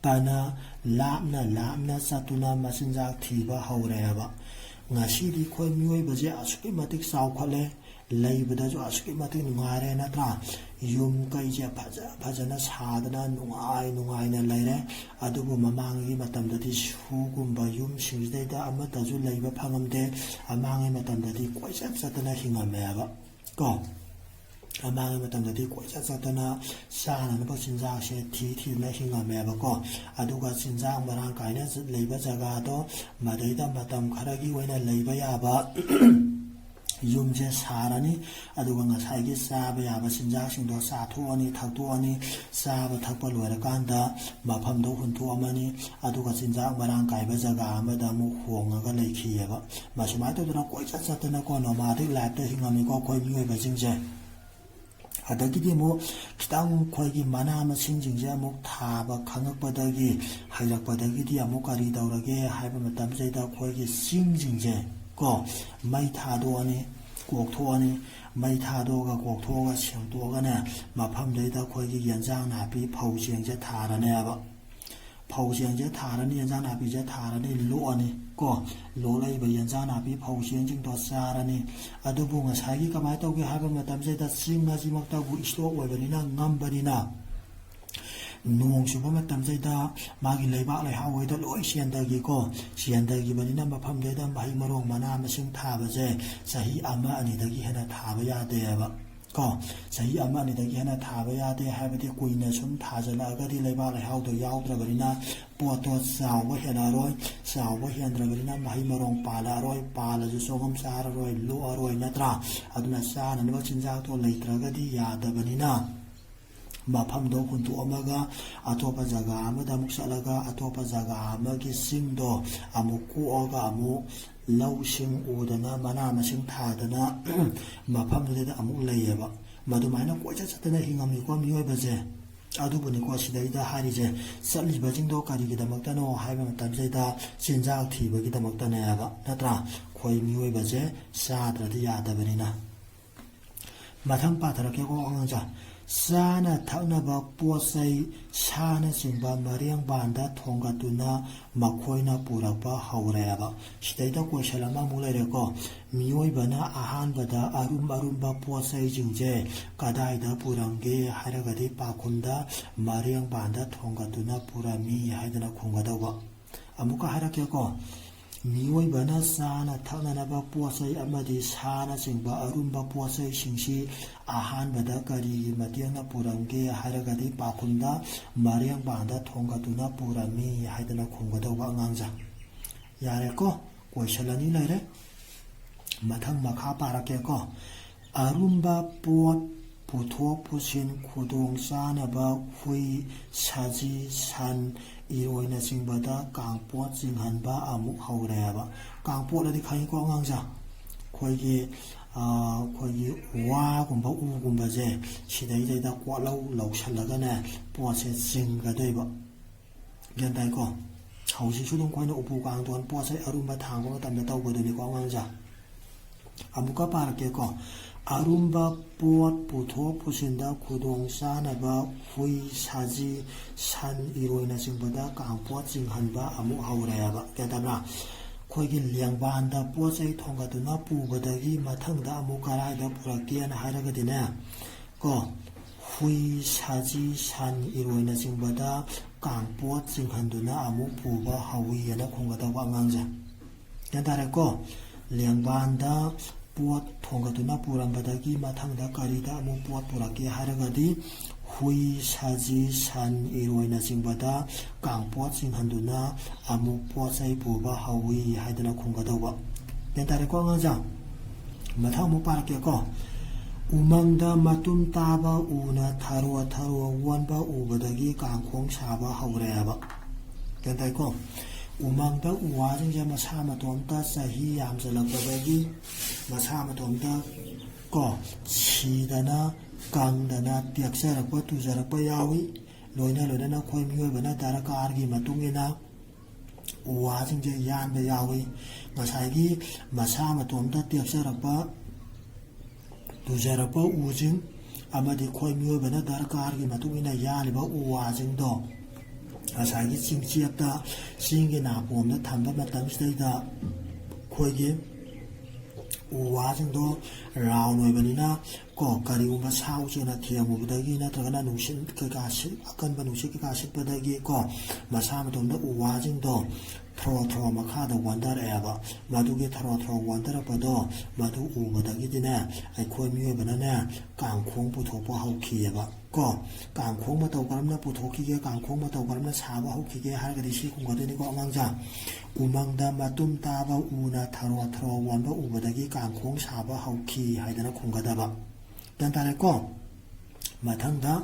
ꯇꯅ ꯂꯥꯞꯅ ꯂꯥꯞꯅ ꯆꯠꯇꯨꯅ ꯃꯆꯤꯟꯖꯥꯛ ꯊꯤꯕ ꯍꯧꯔꯦꯕ꯫ ꯉꯁꯤꯗꯤ ꯑꯩꯈꯣꯏ ꯃꯤꯑꯣꯏꯕꯁꯦ ꯑꯁꯨꯛꯀꯤ ꯃꯇꯤꯛ ꯆꯥꯎꯈꯠꯂꯦ, ꯂꯩꯕꯗꯁꯨ ꯑꯁꯨꯛꯀꯤ ꯃꯇꯤꯛ ꯅꯨꯡꯉꯥꯏꯔꯦ ꯅꯠꯇ꯭ꯔꯥ? ꯌꯨꯝ ꯀꯩꯁꯦ ꯐꯖ ꯐꯖꯅ ꯁꯥꯗꯅ ꯅꯨꯡꯉꯥꯏ ꯅꯨꯡꯉꯥꯏꯅ ꯂꯩꯔꯦ꯫ ꯑꯗꯨꯕꯨ ꯃꯃꯥꯡꯒꯤ ꯃꯇꯝꯗꯗꯤ ꯁꯨꯒꯨꯝꯕ ꯌꯨꯝꯁꯤꯡꯁꯤꯗꯩꯗ ꯑꯃꯠꯇꯁꯨ ꯂꯩꯕ ꯐꯪꯉꯝꯗꯦ꯫ ꯑꯃꯥꯡꯉꯩ ꯃꯇꯝꯗꯗꯤ ꯀꯣꯏꯆꯠ ꯆꯠꯇꯅ ꯍꯤꯡꯉꯝꯃꯦꯕ ꯀꯣ꯫ ꯑꯃꯥꯡꯉꯩ ꯃꯇꯝꯗꯗꯤ ꯀꯣꯏꯆꯠ ꯆꯠꯇꯅ ꯆꯥꯅꯅꯕ ꯆꯤꯟꯖꯥꯛꯁꯦ ꯊꯤ ꯊꯤꯗꯅ ꯍꯤꯡꯉꯝꯃꯦꯕꯀꯣ꯫ ꯑꯗꯨꯒ ꯆꯤꯟꯖꯥꯛ ꯃꯔꯥꯡ ꯀꯥꯏꯅ ꯂꯩꯕ ꯖꯒꯥꯗꯣ ꯃꯗꯩꯗ ꯃꯇꯝ ꯈꯔꯒꯤ ꯑꯣꯏꯅ ꯂꯩꯕ ꯌꯥꯕ ꯌꯨꯝꯁꯦ ꯁꯥꯔꯅꯤ꯫ ꯑꯗꯨꯒ ꯉꯁꯥꯏꯒꯤ ꯆꯥꯕ ꯌꯥꯕ ꯆꯤꯟꯖꯥꯛꯁꯤꯡꯗꯣ ꯆꯥꯊꯣꯛꯑꯅꯤ, ꯊꯛꯇꯣꯛꯑꯅꯤ꯫ ꯆꯥꯕ ꯊꯛꯄ ꯂꯣꯏꯔꯀꯥꯟꯗ ꯃꯐꯝꯗꯣ ꯍꯨꯟꯊꯣꯛꯑꯝꯃꯅꯤ꯫ ꯑꯗꯨꯒ ꯆꯤꯟꯖꯥꯛ ꯃꯔꯥꯡ ꯀꯥꯏꯕ ꯖꯒꯥ ꯑꯃꯗ ꯑꯃꯨꯛ ꯍꯣꯡꯉꯒ ꯂꯩꯈꯤꯑꯕ꯫ ꯃꯁꯨꯃꯥꯏꯅ ꯇꯧꯗꯅ ꯀꯣꯏꯆꯠ ꯆꯠꯇꯅꯀꯣ nomadic lifeꯇ ꯍꯤꯡꯉꯝꯃꯤꯀꯣ ꯑꯩꯈꯣꯏ ꯃꯤꯑꯣꯏꯕꯁꯤꯡꯁꯦ꯫ ꯑꯗꯒꯤꯗꯤ ꯑꯃꯨꯛ ꯈꯤꯇꯪ ꯑꯩꯈꯣꯏꯒꯤ ꯃꯅꯥ ꯃꯁꯤꯡꯁꯤꯡꯁꯦ ꯑꯃꯨꯛ ꯊꯥꯕ ꯈꯪꯉꯛꯄꯗꯒꯤ, ꯍꯩꯔꯛꯄꯗꯒꯤꯗꯤ ꯑꯃꯨꯛ ꯀꯔꯤ ꯇꯧꯔꯒꯦ ꯍꯥꯏꯕ ꯃꯇꯝꯁꯤꯗ ꯑꯩꯈꯣꯏꯒꯤ ꯆꯤꯡꯁꯤꯡꯁꯦ ꯀꯣ ꯃꯩ ꯊꯥꯗꯣꯛꯑꯅꯤ꯫ ꯀꯣꯛꯊꯣꯛꯑꯅꯤ꯫ ꯃꯩ ꯊꯥꯗꯣꯛꯑꯒ ꯀꯣꯛꯊꯣꯛꯑꯒ ꯁꯦꯡꯇꯣꯛꯑꯒꯅꯦ, ꯃꯐꯝꯗꯩꯗ ꯑꯩꯈꯣꯏꯒꯤ ꯌꯦꯟꯁꯥꯡ ꯅꯥꯄꯤ ꯐꯧ ꯆꯦꯡꯁꯦ ꯊꯥꯔꯅꯦꯕ꯫ ꯐꯧ ꯆꯦꯡꯁꯦ ꯊꯥꯔꯅꯤ, ꯌꯦꯟꯁꯥꯡ ꯅꯥꯄꯤꯁꯦ ꯊꯥꯔꯅꯤ, ꯂꯣꯛꯑꯅꯤ ꯀꯣ꯫ ꯂꯣꯛꯂꯛꯏꯕ ꯌꯦꯟꯁꯥꯡ ꯅꯥꯄꯤ ꯐꯧ ꯆꯦꯡꯁꯤꯡꯗꯣ ꯆꯥꯔꯅꯤ꯫ ꯑꯗꯨꯕꯨ ꯉꯁꯥꯏꯒꯤ ꯀꯃꯥꯏꯅ ꯇꯧꯒꯦ ꯍꯥꯏꯕ ꯃꯇꯝꯁꯤꯗ, ꯆꯤꯡ ꯑꯁꯤꯃꯛꯇꯕꯨ slope ꯑꯣꯏꯕꯅꯤꯅ, ꯉꯝꯕꯅꯤꯅ, ꯅꯣꯡ ꯆꯨꯕ ꯃꯇꯝꯁꯤꯗ ꯃꯥꯒꯤ ꯂꯩꯕꯥꯛ ꯂꯩꯍꯥꯎꯈꯩꯗꯣ ꯂꯣꯏ ꯆꯦꯟꯊꯈꯤꯀꯣ꯫ ꯆꯦꯟꯊꯈꯤꯕꯅꯤꯅ ꯃꯐꯝꯗꯨꯗ ꯃꯍꯩ ꯃꯔꯣꯡ ꯃꯅꯥ ꯃꯁꯤꯡ ꯊꯥꯕꯁꯦ ꯆꯍꯤ ꯑꯃ ꯑꯅꯤꯗꯒꯤ ꯍꯦꯟꯅ ꯊꯥꯕ ꯌꯥꯗꯦꯕ ꯀꯣ꯫ ꯆꯍꯤ ꯑꯃ ꯑꯅꯤꯗꯒꯤ ꯍꯦꯟꯅ ꯊꯥꯕ ꯌꯥꯗꯦ, ꯍꯥꯏꯕꯗꯤ ꯀꯨꯏꯅ ꯁꯨꯝ ꯊꯥꯖꯤꯜꯂꯛꯑꯒꯗꯤ ꯂꯩꯕꯥꯛ ꯂꯩꯍꯥꯎꯗꯣ ꯌꯥꯎꯗ꯭ꯔꯕꯅꯤꯅ ꯄꯣꯠꯇꯣ ꯆꯥꯎꯕ ꯍꯦꯜꯂꯛꯑꯔꯣꯏ꯫ ꯆꯥꯎꯕ ꯍꯦꯟꯗ꯭ꯔꯕꯅꯤꯅ ꯃꯍꯩ ꯃꯔꯣꯡ ꯄꯥꯜꯂꯛꯑꯔꯣꯏ, ꯄꯥꯜꯂꯁꯨ ꯆꯣꯡꯉꯝ ꯆꯥꯔꯔꯣꯏ, ꯂꯣꯛꯑꯔꯣꯏ, ꯅꯠꯇ꯭ꯔꯥ? ꯑꯗꯨꯅ ꯆꯥꯅꯅꯕ ꯆꯤꯟꯖꯥꯛꯇꯣ ꯂꯩꯇ꯭ꯔꯒꯗꯤ ꯌꯥꯗꯕꯅꯤꯅ ꯃꯐꯝꯗꯣ ꯍꯨꯟꯗꯣꯛꯑꯝꯃꯒ ꯑꯇꯣꯞꯄ ꯖꯒꯥ ꯑꯃꯗ ꯑꯃꯨꯛ ꯆꯠꯂꯒ ꯑꯇꯣꯞꯄ ꯖꯒꯥ ꯑꯃꯒꯤ ꯆꯤꯡꯗꯣ ꯑꯃꯨꯛ ꯀꯣꯛꯑꯒ ꯑꯃꯨꯛ ꯂꯧꯁꯤꯡ ꯎꯗꯅ ꯃꯅꯥ ꯃꯁꯤꯡ ꯊꯥꯗꯅ ꯃꯐꯝꯗꯨꯗ ꯑꯃꯨꯛ ꯂꯩꯌꯦꯕ꯫ ꯃꯗꯨꯃꯥꯏꯅ ꯀꯣꯏꯆꯠ ꯆꯠꯇꯅ ꯍꯤꯡꯉꯝꯃꯤꯀꯣ ꯃꯤꯑꯣꯏꯕꯁꯦ꯫ ꯑꯗꯨꯕꯨꯅꯤꯀꯣ ꯁꯤꯗꯩꯗ ꯍꯥꯏꯔꯤꯁꯦ, ꯆꯠꯂꯤꯕꯁꯤꯡꯗꯣ ꯀꯔꯤꯒꯤꯗꯃꯛꯇꯅꯣ ꯍꯥꯏꯕ ꯃꯇꯝꯁꯤꯗ ꯆꯤꯟꯖꯥꯛ ꯊꯤꯕꯒꯤꯗꯃꯛꯇꯅꯦꯕ, ꯅꯠꯇ꯭ꯔꯥ? ꯑꯩꯈꯣꯏ ꯃꯤꯑꯣꯏꯕꯁꯦ ꯆꯥꯗ꯭ꯔꯗꯤ ꯌꯥꯗꯕꯅꯤꯅ꯫ ꯃꯊꯪ ꯄꯥꯊꯔꯛꯀꯦꯀꯣ ꯑꯉꯥꯡꯁꯦ꯫ ꯆꯥꯅ ꯊꯛꯅꯕ ꯄꯣꯠ ꯆꯩ, ꯁꯥꯅꯆꯤꯡꯕ ꯃꯔꯦꯡꯕꯥꯟꯗ ꯊꯣꯡꯒꯠꯇꯨꯅ ꯃꯈꯣꯏꯅ ꯄꯨꯔꯛꯄ ꯍꯧꯔꯦꯕ꯫ ꯁꯤꯗꯩꯗ question ꯑꯃꯃꯨꯛ ꯂꯩꯔꯦꯀꯣ꯫ ꯃꯤꯑꯣꯏꯕꯅ ꯑꯍꯥꯟꯕꯗ ꯑꯔꯨꯝ ꯑꯔꯨꯝꯕ ꯄꯣꯠ ꯆꯩꯁꯤꯡꯁꯦ ꯀꯗꯥꯏꯗ ꯄꯨꯔꯝꯒꯦ ꯍꯥꯏꯔꯒꯗꯤ ꯄꯥꯎꯈꯨꯝꯗ ꯃꯔꯦꯡꯕꯥꯟꯗ ꯊꯣꯡꯒꯠꯇꯨꯅ ꯄꯨꯔꯝꯃꯤ ꯍꯥꯏꯗꯅ ꯈꯨꯝꯒꯗꯧꯕ꯫ ꯑꯃꯨꯛꯀ ꯍꯥꯏꯔꯛꯀꯦꯀꯣ꯫ ꯃꯤꯑꯣꯏꯕꯅ ꯆꯥꯅ ꯊꯛꯅꯅꯕ ꯄꯣꯠ ꯆꯩ ꯑꯃꯗꯤ ꯁꯥꯅꯆꯤꯡꯕ ꯑꯔꯨꯝꯕ ꯄꯣꯠ ꯆꯩꯁꯤꯡꯁꯤ ꯑꯍꯥꯟꯕꯗ ꯀꯔꯤꯒꯤ ꯃꯇꯦꯡꯅ ꯄꯨꯔꯝꯒꯦ ꯍꯥꯏꯔꯒꯗꯤ ꯄꯥꯎꯈꯨꯝꯗ ꯃꯔꯦꯡꯕꯥꯟꯗ ꯊꯣꯡꯒꯠꯇꯨꯅ ꯄꯨꯔꯝꯃꯤ ꯍꯥꯏꯗꯅ ꯈꯨꯝꯒꯗꯧꯕ ꯑꯉꯥꯡꯁꯦ꯫ ꯌꯥꯔꯦꯀꯣ? Question ꯑꯅꯤ ꯂꯩꯔꯦ꯫ ꯃꯊꯪ ꯃꯈꯥ ꯄꯥꯔꯛꯀꯦꯀꯣ꯫ ꯑꯔꯨꯝꯕ ꯄꯣꯠ ꯄꯨꯊꯣꯛ ꯄꯨꯁꯤꯟ ꯈꯨꯗꯣꯡ ꯆꯥꯅꯕ ꯍꯨꯏ, ꯁꯖꯤ, ꯁꯟ, ꯏꯔꯣꯏꯅꯆꯤꯡꯕꯗ ꯀꯥꯡꯄꯣꯠ ꯆꯤꯡꯍꯟꯕ ꯑꯃꯨꯛ ꯍꯧꯔꯦꯕ꯫ ꯀꯥꯡꯄꯣꯠ ꯑꯗꯤ ꯈꯪꯉꯤꯀꯣ ꯑꯉꯥꯡꯁꯦ? ꯑꯩꯈꯣꯏꯒꯤ, ꯑ, ꯑꯩꯈꯣꯏꯒꯤ ꯋꯥꯒꯨꯝꯕ ꯎꯒꯨꯝꯕꯁꯦ ꯁꯤꯗꯩꯗꯩꯗ ꯀꯣꯠꯂꯧ ꯂꯧꯁꯜꯂꯒꯅꯦ ꯄꯣꯠꯁꯦ ꯆꯤꯡꯒꯗꯣꯏꯕ꯫ ꯒ꯭ꯌꯥꯟ ꯇꯥꯏꯀꯣ? ꯍꯧꯖꯤꯛꯁꯨ ꯑꯗꯨꯝ ꯑꯩꯈꯣꯏꯅ ꯎꯄꯨ ꯀꯥꯡꯊꯣꯟ ꯄꯣꯠ ꯆꯩ ꯑꯔꯨꯝꯕ ꯊꯥꯡꯕ ꯃꯇꯝꯗ ꯇꯧꯕꯗꯨꯅꯤꯀꯣ ꯑꯉꯥꯡꯁꯦ꯫ ꯑꯃꯨꯛꯀ ꯄꯥꯔꯛꯀꯦꯀꯣ꯫ ꯑꯔꯨꯝꯕ ꯄꯣꯠ ꯄꯨꯊꯣꯛ ꯄꯨꯁꯤꯟꯗ ꯈꯨꯗꯣꯡ ꯆꯥꯅꯕ ꯍꯨꯏ, ꯁꯖꯤ, ꯁꯟ, ꯏꯔꯣꯏꯅꯆꯤꯡꯕꯗ ꯀꯥꯡꯄꯣꯠ ꯆꯤꯡꯍꯟꯕ ꯑꯃꯨꯛ ꯍꯧꯔꯦꯕ꯫ ꯒ꯭ꯌꯥꯟ ꯇꯥꯕ꯭ꯔꯥ? ꯑꯩꯈꯣꯏꯒꯤ ꯂꯦꯡꯕꯥꯟꯗ ꯄꯣꯠ ꯆꯩ ꯊꯣꯡꯒꯠꯇꯨꯅ ꯄꯨꯕꯗꯒꯤ ꯃꯊꯪꯗ ꯑꯃꯨꯛ ꯀꯔꯥꯏꯗ ꯄꯨꯔꯛꯀꯦꯅ ꯍꯥꯏꯔꯒꯗꯤꯅꯦ, ꯀꯣ, ꯍꯨꯏ, ꯁꯖꯤ, ꯁꯟ, ꯏꯔꯣꯏꯅꯆꯤꯡꯕꯗ ꯀꯥꯡꯄꯣꯠ ꯆꯤꯡꯍꯟꯗꯨꯅ ꯑꯃꯨꯛ ꯄꯨꯕ ꯍꯧꯋꯤ ꯍꯥꯏꯅ ꯈꯨꯝꯒꯗꯧꯕ ꯑꯉꯥꯡꯁꯦ꯫ ꯒ꯭ꯌꯥꯟ ꯇꯥꯔꯦꯀꯣ? ꯂꯦꯡꯕꯥꯟꯗ ꯄꯣꯠ ꯊꯣꯡꯒꯠꯇꯨꯅ ꯄꯨꯔꯝꯕꯗꯒꯤ ꯃꯊꯪꯗ ꯀꯔꯤꯗ ꯑꯃꯨꯛ ꯄꯣꯠ ꯄꯨꯔꯛꯀꯦ ꯍꯥꯏꯔꯒꯗꯤ ꯍꯨꯏ, ꯁꯖꯤ, ꯁꯟ, ꯏꯔꯣꯏꯅꯆꯤꯡꯕꯗ ꯀꯥꯡꯄꯣꯠ ꯆꯤꯡꯍꯟꯗꯨꯅ ꯑꯃꯨꯛ ꯄꯣꯠ ꯆꯩ ꯄꯨꯕ ꯍꯧꯋꯤ ꯍꯥꯏꯗꯅ ꯈꯨꯝꯒꯗꯧꯕ꯫ ꯒ꯭ꯌꯥꯟ ꯇꯥꯔꯦꯀꯣ ꯑꯉꯥꯡꯁꯤꯡ? ꯃꯊꯪ ꯑꯃꯨꯛ ꯄꯥꯔꯛꯀꯦꯀꯣ꯫ ꯎꯃꯪꯗ ꯃꯇꯨꯝ ꯇꯥꯕ ꯎꯅ ꯊꯔꯣ ꯊꯔꯣ ꯑꯣꯟꯕ ꯎꯕꯗꯒꯤ ꯀꯥꯡꯈꯣꯡ ꯁꯥꯕ ꯍꯧꯔꯦꯕ꯫ ꯒ꯭ꯌꯥꯟ ꯇꯥꯏꯀꯣ? ꯎꯃꯪꯗ ꯎ ꯋꯥꯁꯤꯡꯁꯦ ꯃꯁꯥ ꯃꯇꯣꯝꯇ ꯆꯍꯤ ꯌꯥꯝꯁꯤꯜꯂꯛꯄꯗꯒꯤ, ꯃꯁꯥ ꯃꯇꯣꯝꯇ ꯀꯣ, ꯁꯤꯗꯅ, ꯀꯪꯗꯅ, ꯇꯦꯛꯆꯔꯛꯄ, ꯇꯨꯖꯔꯛꯄ ꯌꯥꯎꯏ꯫ ꯂꯣꯏꯅ ꯂꯣꯏꯅꯅ ꯑꯩꯈꯣꯏ ꯃꯤꯑꯣꯏꯕꯅ ꯗꯔꯀꯥꯔꯒꯤ ꯃꯇꯨꯡ ꯏꯟꯅ ꯎ ꯋꯥꯁꯤꯡꯁꯦ ꯌꯥꯟꯕ ꯌꯥꯎꯏ꯫ ꯉꯁꯥꯏꯒꯤ ꯃꯁꯥ ꯃꯇꯣꯝꯇ ꯇꯦꯛꯆꯔꯛꯄ, ꯇꯨꯖꯔꯛꯄ ꯎꯁꯤꯡ ꯑꯃꯗꯤ ꯑꯩꯈꯣꯏ ꯃꯤꯑꯣꯏꯕꯅ ꯗꯔꯀꯥꯔꯒꯤ ꯃꯇꯨꯡ ꯏꯟꯅ ꯌꯥꯜꯂꯤꯕ ꯎ ꯋꯥꯁꯤꯡꯗꯣ ꯉꯁꯥꯏꯒꯤ ꯆꯤꯡꯆꯦꯞꯇ, ꯆꯤꯡꯒꯤ ꯅꯥꯄꯣꯝꯗ ꯊꯝꯕ ꯃꯇꯝꯁꯤꯗꯩꯗ ꯑꯩꯈꯣꯏꯒꯤ ꯎ ꯋꯥꯁꯤꯡꯗꯣ ꯔꯥꯎꯟ ꯑꯣꯏꯕꯅꯤꯅ ꯀꯣ, ꯀꯔꯤꯒꯨꯝꯕ ꯁꯥ ꯎꯆꯦꯛꯅ ꯊꯦꯡꯉꯨꯕꯗꯒꯤ ꯅꯠꯇ꯭ꯔꯒꯅ ꯅꯨꯡꯁꯤꯠ ꯀꯩꯀꯥ ꯁꯤꯠ-, ꯑꯀꯟꯕ ꯅꯨꯡꯁꯤꯠ ꯀꯩꯀꯥ ꯁꯤꯠꯄꯗꯒꯤ ꯀꯣ, ꯃꯁꯥ ꯃꯇꯣꯝꯗ ꯎ ꯋꯥꯁꯤꯡꯗꯣ ꯊꯔꯣ ꯊꯔꯣ ꯃꯈꯥꯗ ꯋꯥꯟꯊꯔꯛꯑꯦꯕ꯫ ꯃꯗꯨꯒꯤ ꯊꯔꯣ ꯊꯔꯣ ꯋꯥꯟꯊꯔꯛꯄꯗꯣ, ꯃꯗꯨ ꯎꯕꯗꯒꯤꯗꯤꯅꯦ, ꯑꯩꯈꯣꯏ ꯃꯤꯑꯣꯏꯕꯅꯅꯦ, ꯀꯥꯡꯈꯣꯡ ꯄꯨꯊꯣꯛꯄ ꯍꯧꯈꯤꯑꯕ ꯀꯣ꯫ ꯀꯥꯡꯈꯣꯡ ꯃꯇꯧ ꯀꯔꯝꯅ ꯄꯨꯊꯣꯛꯈꯤꯒꯦ, ꯀꯥꯡꯈꯣꯡ ꯃꯇꯧ ꯀꯔꯝꯅ ꯁꯥꯕ ꯍꯧꯈꯤꯒꯦ ꯍꯥꯏꯔꯒꯗꯤ ꯁꯤ ꯈꯨꯝꯒꯗꯣꯏꯅꯤꯀꯣ ꯑꯉꯥꯡꯁꯥ꯫ ꯎꯃꯪꯗ ꯃꯇꯨꯝ ꯇꯥꯕ ꯎꯅ ꯊꯔꯣ ꯊꯔꯣ ꯋꯥꯟꯕ ꯎꯕꯗꯒꯤ ꯀꯥꯡꯈꯣꯡ ꯁꯥꯕ ꯍꯧꯈꯤ ꯍꯥꯏꯗꯅ ꯈꯨꯝꯒꯗꯕ꯫ ꯒ꯭ꯌꯥꯟ ꯇꯥꯔꯦꯀꯣ? ꯃꯊꯪꯗ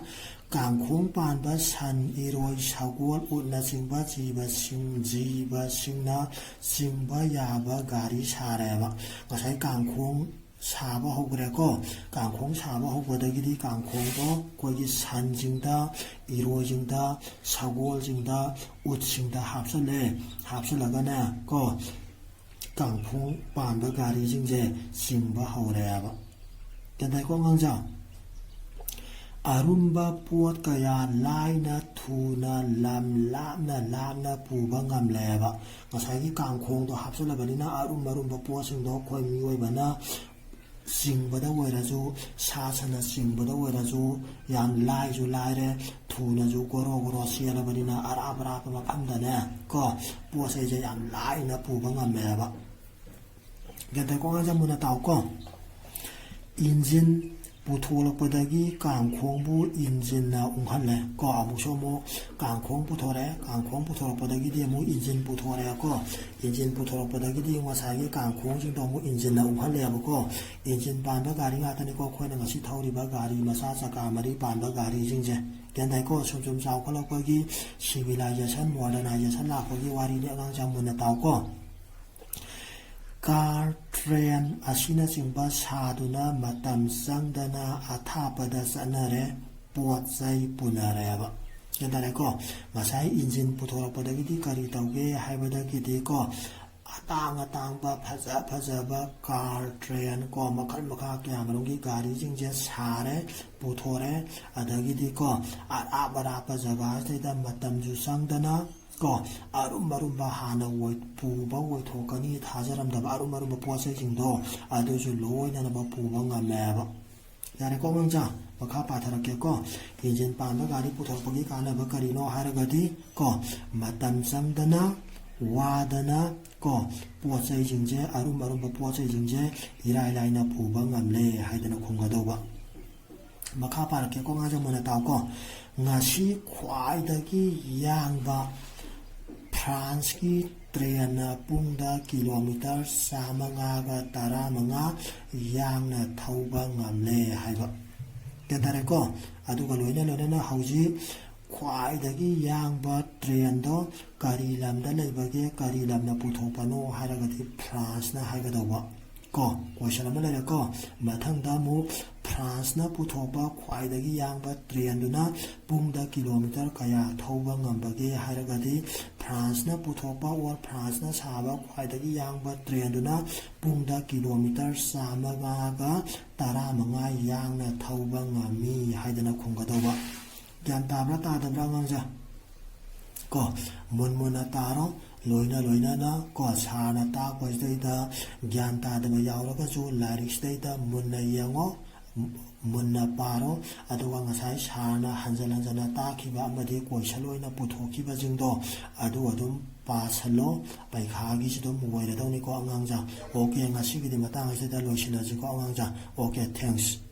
ꯀꯥꯡꯈꯣꯡ ꯄꯥꯟꯕ ꯁꯟ, ꯏꯔꯣꯏ, ꯁꯒꯣꯜ, ꯎꯠꯅꯆꯤꯡꯕ ꯖꯤꯕꯁꯤꯡ, ꯖꯤꯕꯁꯤꯡꯅ ꯆꯤꯡꯕ ꯌꯥꯕ ꯒꯥꯔꯤ ꯁꯥꯔꯦꯕ꯫ ꯉꯁꯥꯏ ꯀꯥꯡꯈꯣꯡ ꯁꯥꯕ ꯍꯧꯈ꯭ꯔꯦꯀꯣ꯫ ꯀꯥꯡꯈꯣꯡ ꯁꯥꯕ ꯍꯧꯕꯗꯒꯤꯗꯤ ꯀꯥꯡꯈꯣꯡꯗꯣ ꯑꯩꯈꯣꯏꯒꯤ ꯁꯟꯁꯤꯡꯗ, ꯏꯔꯣꯏꯁꯤꯡꯗ, ꯁꯒꯣꯜꯁꯤꯡꯗ, ꯎꯠꯁꯤꯡꯗ ꯍꯥꯞꯆꯜꯂꯦ꯫ ꯍꯥꯞꯆꯜꯂꯒꯅꯦ ꯀꯣ, ꯀꯥꯡꯈꯣꯡ ꯄꯥꯟꯕ ꯒꯥꯔꯤꯁꯤꯡꯁꯦ ꯆꯤꯡꯕ ꯍꯧꯔꯦꯕ꯫ ꯒ꯭ꯌꯥꯟ ꯇꯥꯏꯀꯣ ꯑꯉꯥꯡꯁꯥ? ꯑꯔꯨꯝꯕ ꯄꯣꯠ ꯀꯌꯥ ꯂꯥꯏꯅ, ꯊꯨꯅ, ꯂꯝ ꯂꯥꯞꯅ ꯂꯥꯞꯅ ꯄꯨꯕ ꯉꯝꯂꯦꯕ꯫ ꯉꯁꯥꯏꯒꯤ ꯀꯥꯡꯈꯣꯡꯗꯣ ꯍꯥꯞꯆꯤꯜꯂꯕꯅꯤꯅ ꯑꯔꯨꯝ ꯑꯔꯨꯝꯕ ꯄꯣꯠꯁꯤꯡꯗꯣ ꯑꯩꯈꯣꯏ ꯃꯤꯑꯣꯏꯕꯅ ꯆꯤꯡꯕꯗ ꯑꯣꯏꯔꯁꯨ, ꯁꯥ ꯁꯟꯅ ꯆꯤꯡꯕꯗ ꯑꯣꯏꯔꯁꯨ ꯌꯥꯝ ꯂꯥꯏꯁꯨ ꯂꯥꯏꯔꯦ, ꯊꯨꯅꯁꯨ ꯒꯣꯔꯣ ꯒꯣꯔꯣ ꯆꯦꯜꯂꯕꯅꯤꯅ ꯑꯔꯥꯞ ꯑꯔꯥꯞꯄ ꯃꯐꯝꯗꯅꯦ ꯀꯣ, ꯄꯣꯠ ꯆꯩꯁꯦ ꯌꯥꯝ ꯂꯥꯏꯅ ꯄꯨꯕ ꯉꯝꯃꯦꯕ꯫ ꯒ꯭ꯌꯥꯟ ꯇꯥꯏꯀꯣ ꯑꯉꯥꯡꯁꯥ? ꯃꯨꯟꯅ ꯇꯥꯎꯀꯣ꯫ ꯏꯟꯖꯤꯟ ꯄꯨꯊꯣꯛꯂꯛꯄꯗꯒꯤ ꯀꯥꯡꯈꯣꯡꯕꯨ ꯏꯟꯖꯤꯟꯅ ꯎꯪꯍꯜꯂꯦ ꯀꯣ꯫ ꯑꯃꯨꯛꯁꯨ ꯑꯃꯨꯛ ꯀꯥꯡꯈꯣꯡ ꯄꯨꯊꯣꯔꯛꯑꯦ꯫ ꯀꯥꯡꯈꯣꯡ ꯄꯨꯊꯣꯔꯛꯄꯗꯒꯤꯗꯤ ꯑꯃꯨꯛ ꯏꯟꯖꯤꯟ ꯄꯨꯊꯣꯔꯛꯑꯦꯀꯣ꯫ ꯏꯟꯖꯤꯟ ꯄꯨꯊꯣꯔꯛꯄꯗꯒꯤꯗꯤ ꯉꯁꯥꯏꯒꯤ ꯀꯥꯡꯈꯣꯡꯁꯤꯡꯗꯣ ꯑꯃꯨꯛ ꯏꯟꯖꯤꯟꯅ ꯎꯪꯍꯜꯂꯦꯕꯀꯣ꯫ ꯏꯟꯖꯤꯟ ꯄꯥꯟꯕ ꯒꯥꯔꯤ ꯉꯥꯛꯇꯅꯤꯀꯣ ꯑꯩꯈꯣꯏꯅ ꯉꯁꯤ ꯊꯧꯔꯤꯕ ꯒꯥꯔꯤ ꯃꯆꯥ ꯆꯀꯥ ꯃꯔꯤ ꯄꯥꯟꯕ ꯒꯥꯔꯤꯁꯤꯡꯁꯦ꯫ ꯒ꯭ꯌꯥꯟ ꯇꯥꯏꯀꯣ? ꯁꯨꯝ ꯁꯨꯝ ꯆꯥꯎꯈꯠꯂꯛꯄꯒꯤ civilization, modernization ꯂꯥꯛꯄꯒꯤ ꯋꯥꯔꯤꯅꯤ ꯑꯉꯥꯡꯁꯥ, ꯃꯨꯟꯅ ꯇꯥꯎꯀꯣ꯫ ꯀꯥꯔ, ꯇ꯭ꯔꯦꯟ ꯑꯁꯤꯅꯆꯤꯡꯕ ꯁꯥꯗꯨꯅ ꯃꯇꯝ ꯆꯪꯗꯅ ꯑꯊꯥꯞꯄꯗ ꯆꯠꯅꯔꯦ, ꯄꯣꯠ ꯆꯩ ꯄꯨꯅꯔꯦꯕ꯫ ꯒ꯭ꯌꯥꯟ ꯇꯥꯔꯦꯀꯣ? ꯉꯁꯥꯏ ꯏꯟꯖꯤꯟ ꯄꯨꯊꯣꯔꯛꯄꯗꯒꯤꯗꯤ ꯀꯔꯤ ꯇꯧꯒꯦ ꯍꯥꯏꯕꯗꯒꯤꯗꯤꯀꯣ, ꯑꯇꯥꯡ ꯑꯇꯥꯡꯕ ꯐꯖ ꯐꯖꯕ ꯀꯥꯔ, ꯇ꯭ꯔꯦꯟ ꯀꯣ, ꯃꯈꯜ ꯃꯈꯥ ꯀꯌꯥ ꯃꯔꯨꯝꯒꯤ ꯒꯥꯔꯤꯁꯤꯡꯁꯦ ꯁꯥꯔꯦ, ꯄꯨꯊꯣꯔꯦ꯫ ꯑꯗꯒꯤꯗꯤꯀꯣ, ꯑꯔꯥꯞ ꯑꯔꯥꯞꯄ ꯖꯒꯥꯁꯤꯗꯩꯗ ꯃꯇꯝꯁꯨ ꯆꯪꯗꯅ ꯀꯣ, ꯑꯔꯨꯝ ꯑꯔꯨꯝꯕ ꯍꯥꯟꯅ ꯑꯣꯏ-, ꯄꯨꯕ ꯑꯣꯏꯊꯣꯛꯀꯅꯤ ꯊꯥꯖꯔꯝꯗꯕ ꯑꯔꯨꯝ ꯑꯔꯨꯝꯕ ꯄꯣꯠ ꯆꯩꯁꯤꯡꯗꯣ, ꯑꯗꯨꯁꯨ ꯂꯣꯏꯅꯅꯕ ꯄꯨꯕ ꯉꯝꯃꯦꯕ꯫ ꯌꯥꯔꯦꯀꯣ ꯑꯉꯥꯡꯁꯥ? ꯃꯈꯥ ꯄꯥꯊꯔꯛꯀꯦꯀꯣ꯫ ꯏꯟꯖꯤꯟ ꯄꯥꯟꯕ ꯒꯥꯔꯤ ꯄꯨꯊꯣꯔꯛꯄꯒꯤ ꯀꯥꯟꯅꯕ ꯀꯔꯤꯅꯣ ꯍꯥꯏꯔꯒꯗꯤ ꯀꯣ, ꯃꯇꯝ ꯆꯪꯗꯅ, ꯋꯥꯗꯅ ꯀꯣ, ꯄꯣꯠ ꯆꯩꯁꯤꯡꯁꯦ, ꯑꯔꯨꯝ ꯑꯔꯨꯝꯕ ꯄꯣꯠ ꯆꯩꯁꯤꯡꯁꯦ ꯏꯔꯥꯏ ꯂꯥꯏꯅ ꯄꯨꯕ ꯉꯝꯂꯦ ꯍꯥꯏꯗꯅ ꯈꯨꯝꯒꯗꯧꯕ꯫ ꯃꯈꯥ ꯄꯥꯔꯛꯀꯦꯀꯣ ꯑꯉꯥꯡꯁꯥ, ꯃꯨꯟꯅ ꯇꯥꯎꯀꯣ꯫ ꯉꯁꯤ ꯈ꯭ꯋꯥꯏꯗꯒꯤ ꯌꯥꯡꯕ ꯐ꯭ꯔꯥꯟꯁꯀꯤ ꯇ꯭ꯔꯦꯟꯅ ꯄꯨꯡꯗ ꯀꯤꯂꯣꯃꯤꯇꯔ ꯆꯥꯝꯃꯉꯥꯒ ꯇꯔꯥꯃꯉꯥ ꯌꯥꯡꯅ ꯊꯧꯕ ꯉꯝꯂꯦ ꯍꯥꯏꯕ꯫ ꯒ꯭ꯌꯥꯟ ꯇꯥꯔꯦꯀꯣ? ꯑꯗꯨꯒ ꯂꯣꯏꯅ ꯂꯣꯏꯅꯅ ꯍꯧꯖꯤꯛ ꯈ꯭ꯋꯥꯏꯗꯒꯤ ꯌꯥꯡꯕ ꯇ꯭ꯔꯦꯟꯗꯣ ꯀꯔꯤ ꯂꯝꯗ ꯂꯩꯕꯒꯦ, ꯀꯔꯤ ꯂꯝꯅ ꯄꯨꯊꯣꯛꯄꯅꯣ ꯍꯥꯏꯔꯒꯗꯤ ꯐ꯭ꯔꯥꯟꯁꯅ ꯍꯥꯏꯒꯗꯧꯕ꯫ ꯀꯣ, ꯀꯣꯏꯁꯟ ꯑꯃ ꯂꯩꯔꯦꯀꯣ꯫ ꯃꯊꯪꯗ ꯑꯃꯨꯛ ꯐ꯭ꯔꯥꯟꯁꯅ ꯄꯨꯊꯣꯛꯄ ꯈ꯭ꯋꯥꯏꯗꯒꯤ ꯌꯥꯡꯕ ꯇ꯭ꯔꯦꯟꯗꯨꯅ ꯄꯨꯡꯗ ꯀꯤꯂꯣꯃꯤꯇꯔ ꯀꯌꯥ ꯊꯧꯕ ꯉꯝꯕꯒꯦ ꯍꯥꯏꯔꯒꯗꯤ, ꯐ꯭ꯔꯥꯟꯁꯅ ꯄꯨꯊꯣꯛꯄ ꯑꯣꯔ ꯐ꯭ꯔꯥꯟꯁꯅ ꯁꯥꯕ ꯈ꯭ꯋꯥꯏꯗꯒꯤ ꯌꯥꯡꯕ ꯇ꯭ꯔꯦꯟꯗꯨꯅ ꯄꯨꯡꯗ ꯀꯤꯂꯣꯃꯤꯇꯔ ꯆꯥꯝꯃꯉꯥꯒ ꯇꯔꯥꯃꯉꯥ ꯌꯥꯡꯅ ꯊꯧꯕ ꯉꯝꯃꯤ ꯍꯥꯏꯗꯅ ꯈꯨꯝꯒꯗꯧꯕ꯫ ꯒ꯭ꯌꯥꯟ ꯇꯥꯕ꯭ꯔꯥ ꯇꯥꯗꯕ꯭ꯔꯥ ꯑꯉꯥꯡꯁꯦ? ꯀꯣ, ꯃꯨꯟ ꯃꯨꯟꯅ ꯇꯥꯔꯣ꯫ ꯂꯣꯏꯅ ꯂꯣꯏꯅꯅ ꯀꯣ, ꯁꯥꯔꯅ ꯇꯥꯛꯄꯁꯤꯗꯩꯗ ꯒ꯭ꯌꯥꯟ ꯇꯥꯗꯕ ꯌꯥꯎꯔꯒꯁꯨ ꯂꯥꯏꯔꯤꯛꯁꯤꯗꯩꯗ ꯃꯨꯟꯅ ꯌꯦꯡꯉꯣ, ꯃꯨꯟꯅ ꯄꯥꯔꯣ꯫ ꯑꯗꯨꯒ ꯉꯁꯥꯏ ꯁꯥꯔꯅ ꯍꯟꯖꯟ ꯍꯟꯖꯟꯅ ꯇꯥꯛꯈꯤꯕ ꯑꯃꯗꯤ ꯀꯣꯏꯁꯟ ꯑꯣꯏꯅ ꯄꯨꯊꯣꯛꯈꯤꯕꯁꯤꯡꯗꯣ, ꯑꯗꯨ ꯑꯗꯨꯝ ꯄꯥꯁꯜꯂꯣ꯫ ꯄꯩꯈꯥꯒꯤꯁꯨ ꯑꯗꯨꯝ ꯑꯣꯏꯔꯗꯧꯅꯤꯀꯣ ꯑꯉꯥꯡꯁꯥ꯫ ꯑꯣꯀꯦ, ꯉꯁꯤꯒꯤꯗꯤ ꯃꯇꯥꯡ ꯑꯁꯤꯗ ꯂꯣꯏꯁꯤꯜꯂꯁꯤꯀꯣ ꯑꯉꯥꯡꯁꯥ꯫ Okay, thanks꯫